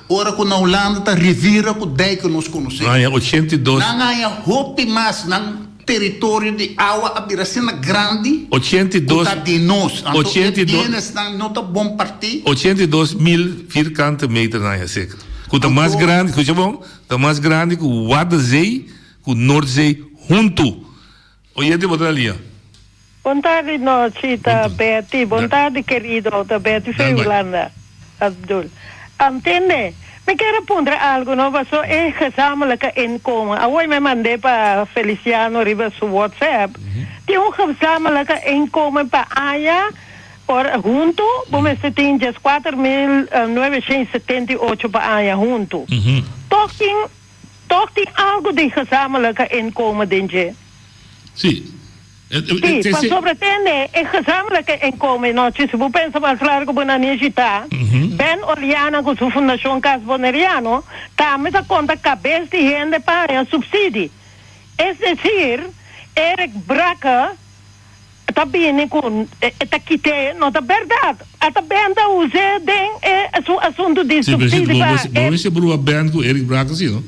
Ora ku na Hulanda ta rivira ku dei ku nos konosé. Nan haña 82. Nan haña hopi mas, nan teritorio di awa a bira asina grandi 82. ku ta di nos. Anto e 82. bienesnan no ta bon partí. 82 mil vierkante meter nan haña seker. Ku ta mas Anto. grandi, skucha bon, ta mas grandi ku Waddenzee ku Noordzee huntu. Oyente bo ta na liña. Bon tardi nochi ta Betty. Bon tardi kerido ta Betty for Hulanda. Abdul. Tende, mi kier a puntra algo no paso e gezamenlijke inkomen. Awor mi mand'é pa Feliciano riba su WhatsApp. Tin un gezamenlijke inkomen pa aña ora hunto bo mester tin 14978 pa aña hunto. Toch tin toch tin algo di gezamenlijke inkomen den dje. Sí. Sí, pasobra tende e gezamenlijke inkomen nochi, si bo pensa mas largo bo nanishi ta, Ben Oleana ku su Fundashon Cas Boneriano tambe ta konta kabes di hende pa haña supsidi. Es desir, Eric Bracke ta bini ku e ta kit'é, no ta bèrdat. Ata Ben ta us'é den e su asuntu di Sí, pero si supsidi bo pa bo e. mester brua Ben ku Eric Bracke si, no?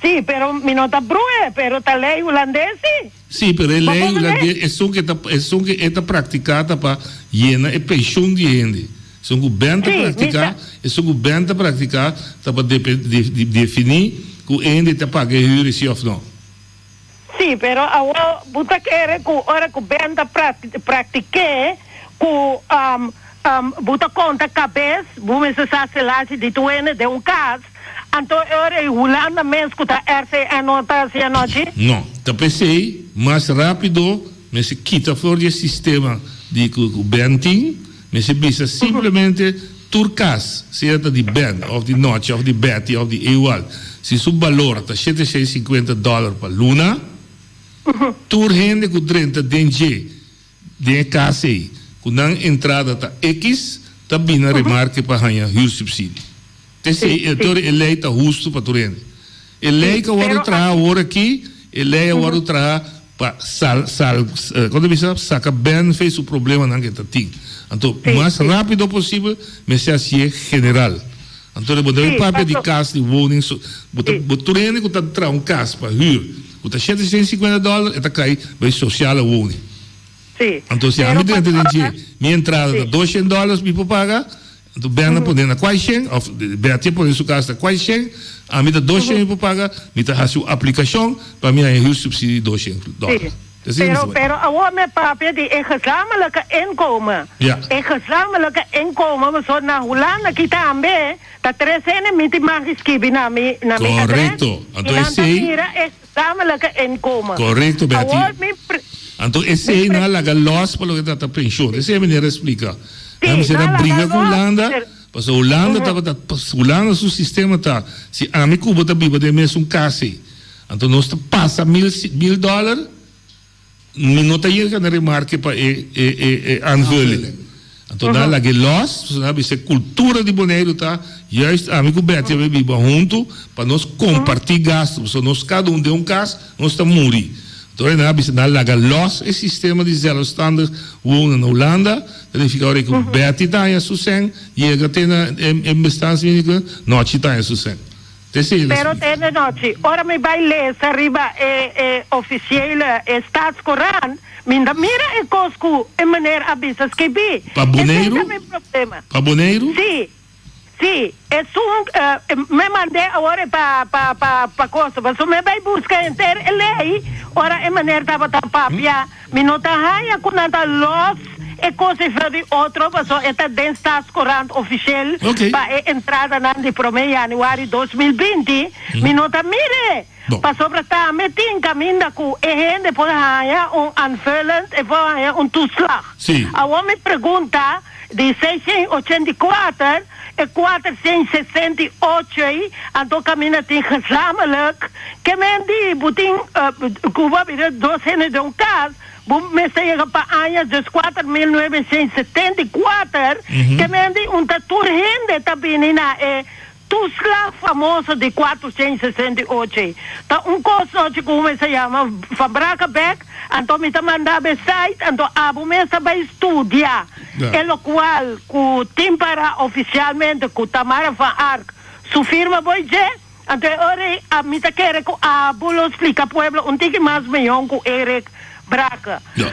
Sí, pero mi no ta brue, pero ta ley hulandes sí. Sí, pero e Bo ley por hulandes, ley. esun ke ta, esun ke e ta praktiká ta pa yena e penshun di hende. Esun ku Ben ta Sí, mi praktiká, sa. esun ku Ben ta praktiká ta pa depe, de, definí ku e hende ta paga e hür sí òf no. Sí, pero awor bo ta kere ku ora ku Ben ta praktik'é ku bo ta konta kabes, bo mester sa selashi di tur hende den un kas, anto e ora ei Hulanda mes ku ta RCN no ta hasi anochi? No, ta p'esei mas rápido mester kita for di e sistema di ku Ben tin, mester bisa simplemente tur kas, sea ta di Ben òf di Nochi òf di Betty òf di Ewald. si su balor ta 750 dòler pa luna, tur hende ku drenta den dje, den e kas ei, ku nan entrada ta ekis, ta bini na remarke pa haña huursubsidie. Esei, e teoria, e lei ta hustu pa tur hende. E lei ku a wòrdu traha awor aki, e lei a wòrdu traha pa sal, sal, kon ta bisa, saka Benfey su problemanan ku e ta tin. Anto, mas rápido posibel mester hasié general. Anto bo debe papia di kas di woning so, bo ta, bo tur hende ku ta traha un kas pa hür ku ta 750 dòler e ta kai bai sociale woning. Anto si ami drenta den dje, mi entrada ta 200 dòlers mi por paga, Anto Ben a pone na kuai shen, òf Betty a pone su kas na kuai shen, ami ta dos shen mi por paga, mi ta hasi un aplikashon pa mi haña huursubsidie di dos shen dòler. Sí, pero, pero awor mi a papia di e gezamenlijke inkomen. Ja. E gezamenlijke inkomen, pasobra na Hulanda aki tambe ta tres hende mi tin mag di skibi na mi, na mi adres, Korekto. i Anto nan ta esei. mira e gezamenlijke inkomen. Korekto, Betty. Awor mi pre. Anto esei nan a laga lòs pa loke ta trata penshon. Esei meneer a splika. Sí, Nan mester nan a laga bringa ku lòs. Hulanda, pasobra Hulanda tabata, Hulanda su sistema ta, si ami ku bo ta biba den mesun kas ei, anto nos ta pasa mil, mil dòler, mi no ta yega na remarke pa e, e, e, e aanvulling. Anto nan a laga e lòs, pasobra nan a bisa e kultura di Boneiru ta, juist ami ku Betty a bai biba huntu pa nos kompartí gastu, pasobra nos kada un den un kas, Nos ta muri. Anto nan a bisa nan laga los e sistema di zelfstandig wonen na Hulanda, ta nifica ora cu Betty ta haña su cen, yega te na e bestaansminimum, Nochi ta haña su cen. Ta esey el a Pero splica. te de nochi, ora mi bay lesa riba e e oficiële e Staatscourant, mi ta mira e cos cu e meneer a bisa skibi. Pa Esey Boneiru? ta mi problema. Pa Boneiru? Si. Sí, esun me mand'é awor e pa pa pa pa cosa, pasobra me bai busca henter e ley ora e meneer tabata papia, mi no ta haña cu nan ta los e cos ei for di otro, pasobra e ta den Staatscourant officieel pa e entradanan di prome januari 2020, mi no ta mir'é, pasobra tambe tin caminda cu e hende por haña un aanvullend, e por haña un toeslag. Awor mi pregunta. Di 684 e 468 ei, anto kaminda tin gezamenlijk, ke men di bo tin ku bo a bira dos hende den un kas, bo mester yega pa aña dus 4974, ke men di un ta tur hende ta bini na e Toeslag famoso di 468 ei ta un kos nochi ku mester yama Van Brakkebek, anto mi ta manda bo e site, anto abo mes ta bai studia e lokual ku tin para ofisialmente ku Tamara van Ark su firma bo dje, anto e ora ei mi ta kere ku abo lo splika pueblo un tiki mas mihon ku Eric Brakke. Mi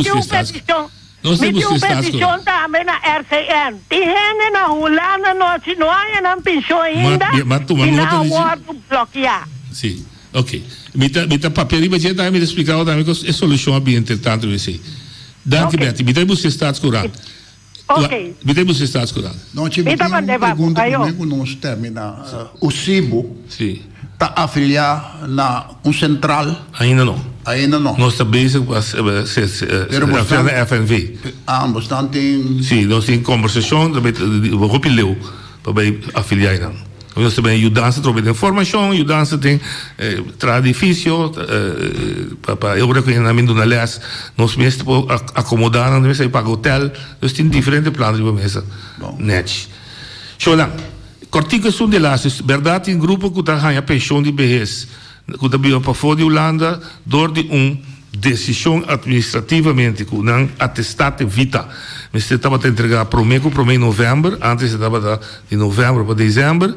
tin un petishon. Nos Mi tin tin un busca peticion Staatskoran. tambe na RCN. Tin hende na Hulanda nochi no haña nan pension ainda Ma, ma tuma i nan nota a di dje. wordu blokia. Si, ok. Mi ta, mi ta papia riba dje tambe, mi ta splica bo tambe cos e solucion a bin entretanto riba esey. Danki Ok. Betty. Mi ta busca e Staatscourant. Ok. Mi ta busca e Staatscourant. Nochi, Mi mi ta tin un mand'é pa bo. pregunta Ayo. prome cu nos termina. Usibo Si. ta afilia na un central? Ainda no. Ainda no. Nos ta bezig pa Pero bo afiliá na FNV. Ah, bo stan tin. Sí, nos tin kombersashon, ta bai hopi leu pa bai afiliá einan. Nos ta bai yudansa trobe den formashon, yudansa den traha edifisio, pa e ora ku nan bin duna lès nos mes ta por akomodá nan, nos mester paga hotel, nos tin diferente plan riba mesa nèchi. Shonan, kòrtiku esun di lastu, bèrdat tin grupo ku ta haña penshon di behes. Ku ta biba pafó di Hulanda dor di un desishon atministrativamente ku nan atestate vita mester tabata entregá promé ku promé novèmber, antes e tabata di novèmber pa desèmber,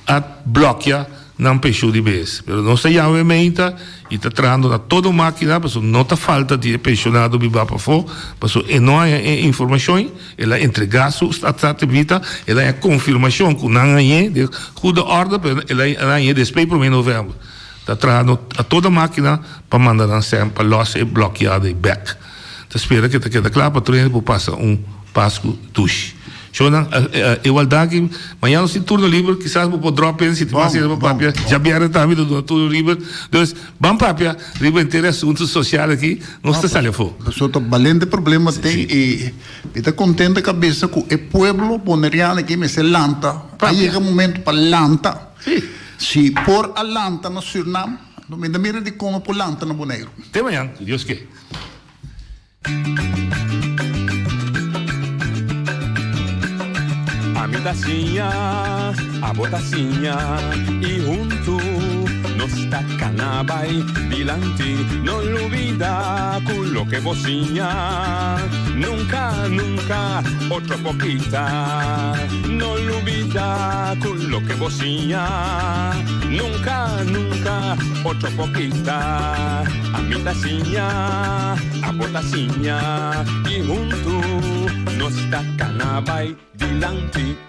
a blòkia nan penshun di bes. Pero nos ta yama e meinta i ta trahando na todo mákina pasobra no ta falta di e penshonado biba pafó pasobra e no haña e informashon, el a entregá su atestate vita, el a haña konfirmashon ku nan hañ'é den goede orde, pero el a hañ'é despues promé novèmber. Ta trahando a toda mákina pa manda nan sèn pa lòs e blòkiada ei bèk. Ta spera ke ta keda kla pa tur hende por pasa un Pasku dushi. Shownan, igual danki. Mañana nos tin turno liber, kisas bo por drop in si tin mas hende pa papia. Djabièrnè tambe ta duna turno liber. Dus, ban papia riba henter e asuntu sosial aki, nos ta sali afó. Pasobra ta balente problema tin i mi ta kontento kabesa ku e pueblo boneriano aki mester lanta. A yega momento pa lanta. Si. Si por a lanta na Surnam, lo mi ta mira dikon no por lanta na Boneiru. Te mañan, si Dios ke. Ami ta siña, abo ta siña, i huntu nos ta kana bai dilanti. No lubida ku loke bo siña nunka, nunka otro por kita. No lubida ku loke bo siña nunka, nunka otro por kita. Ami ta siña, abo ta siña, i huntu nos ta kana bai dilanti.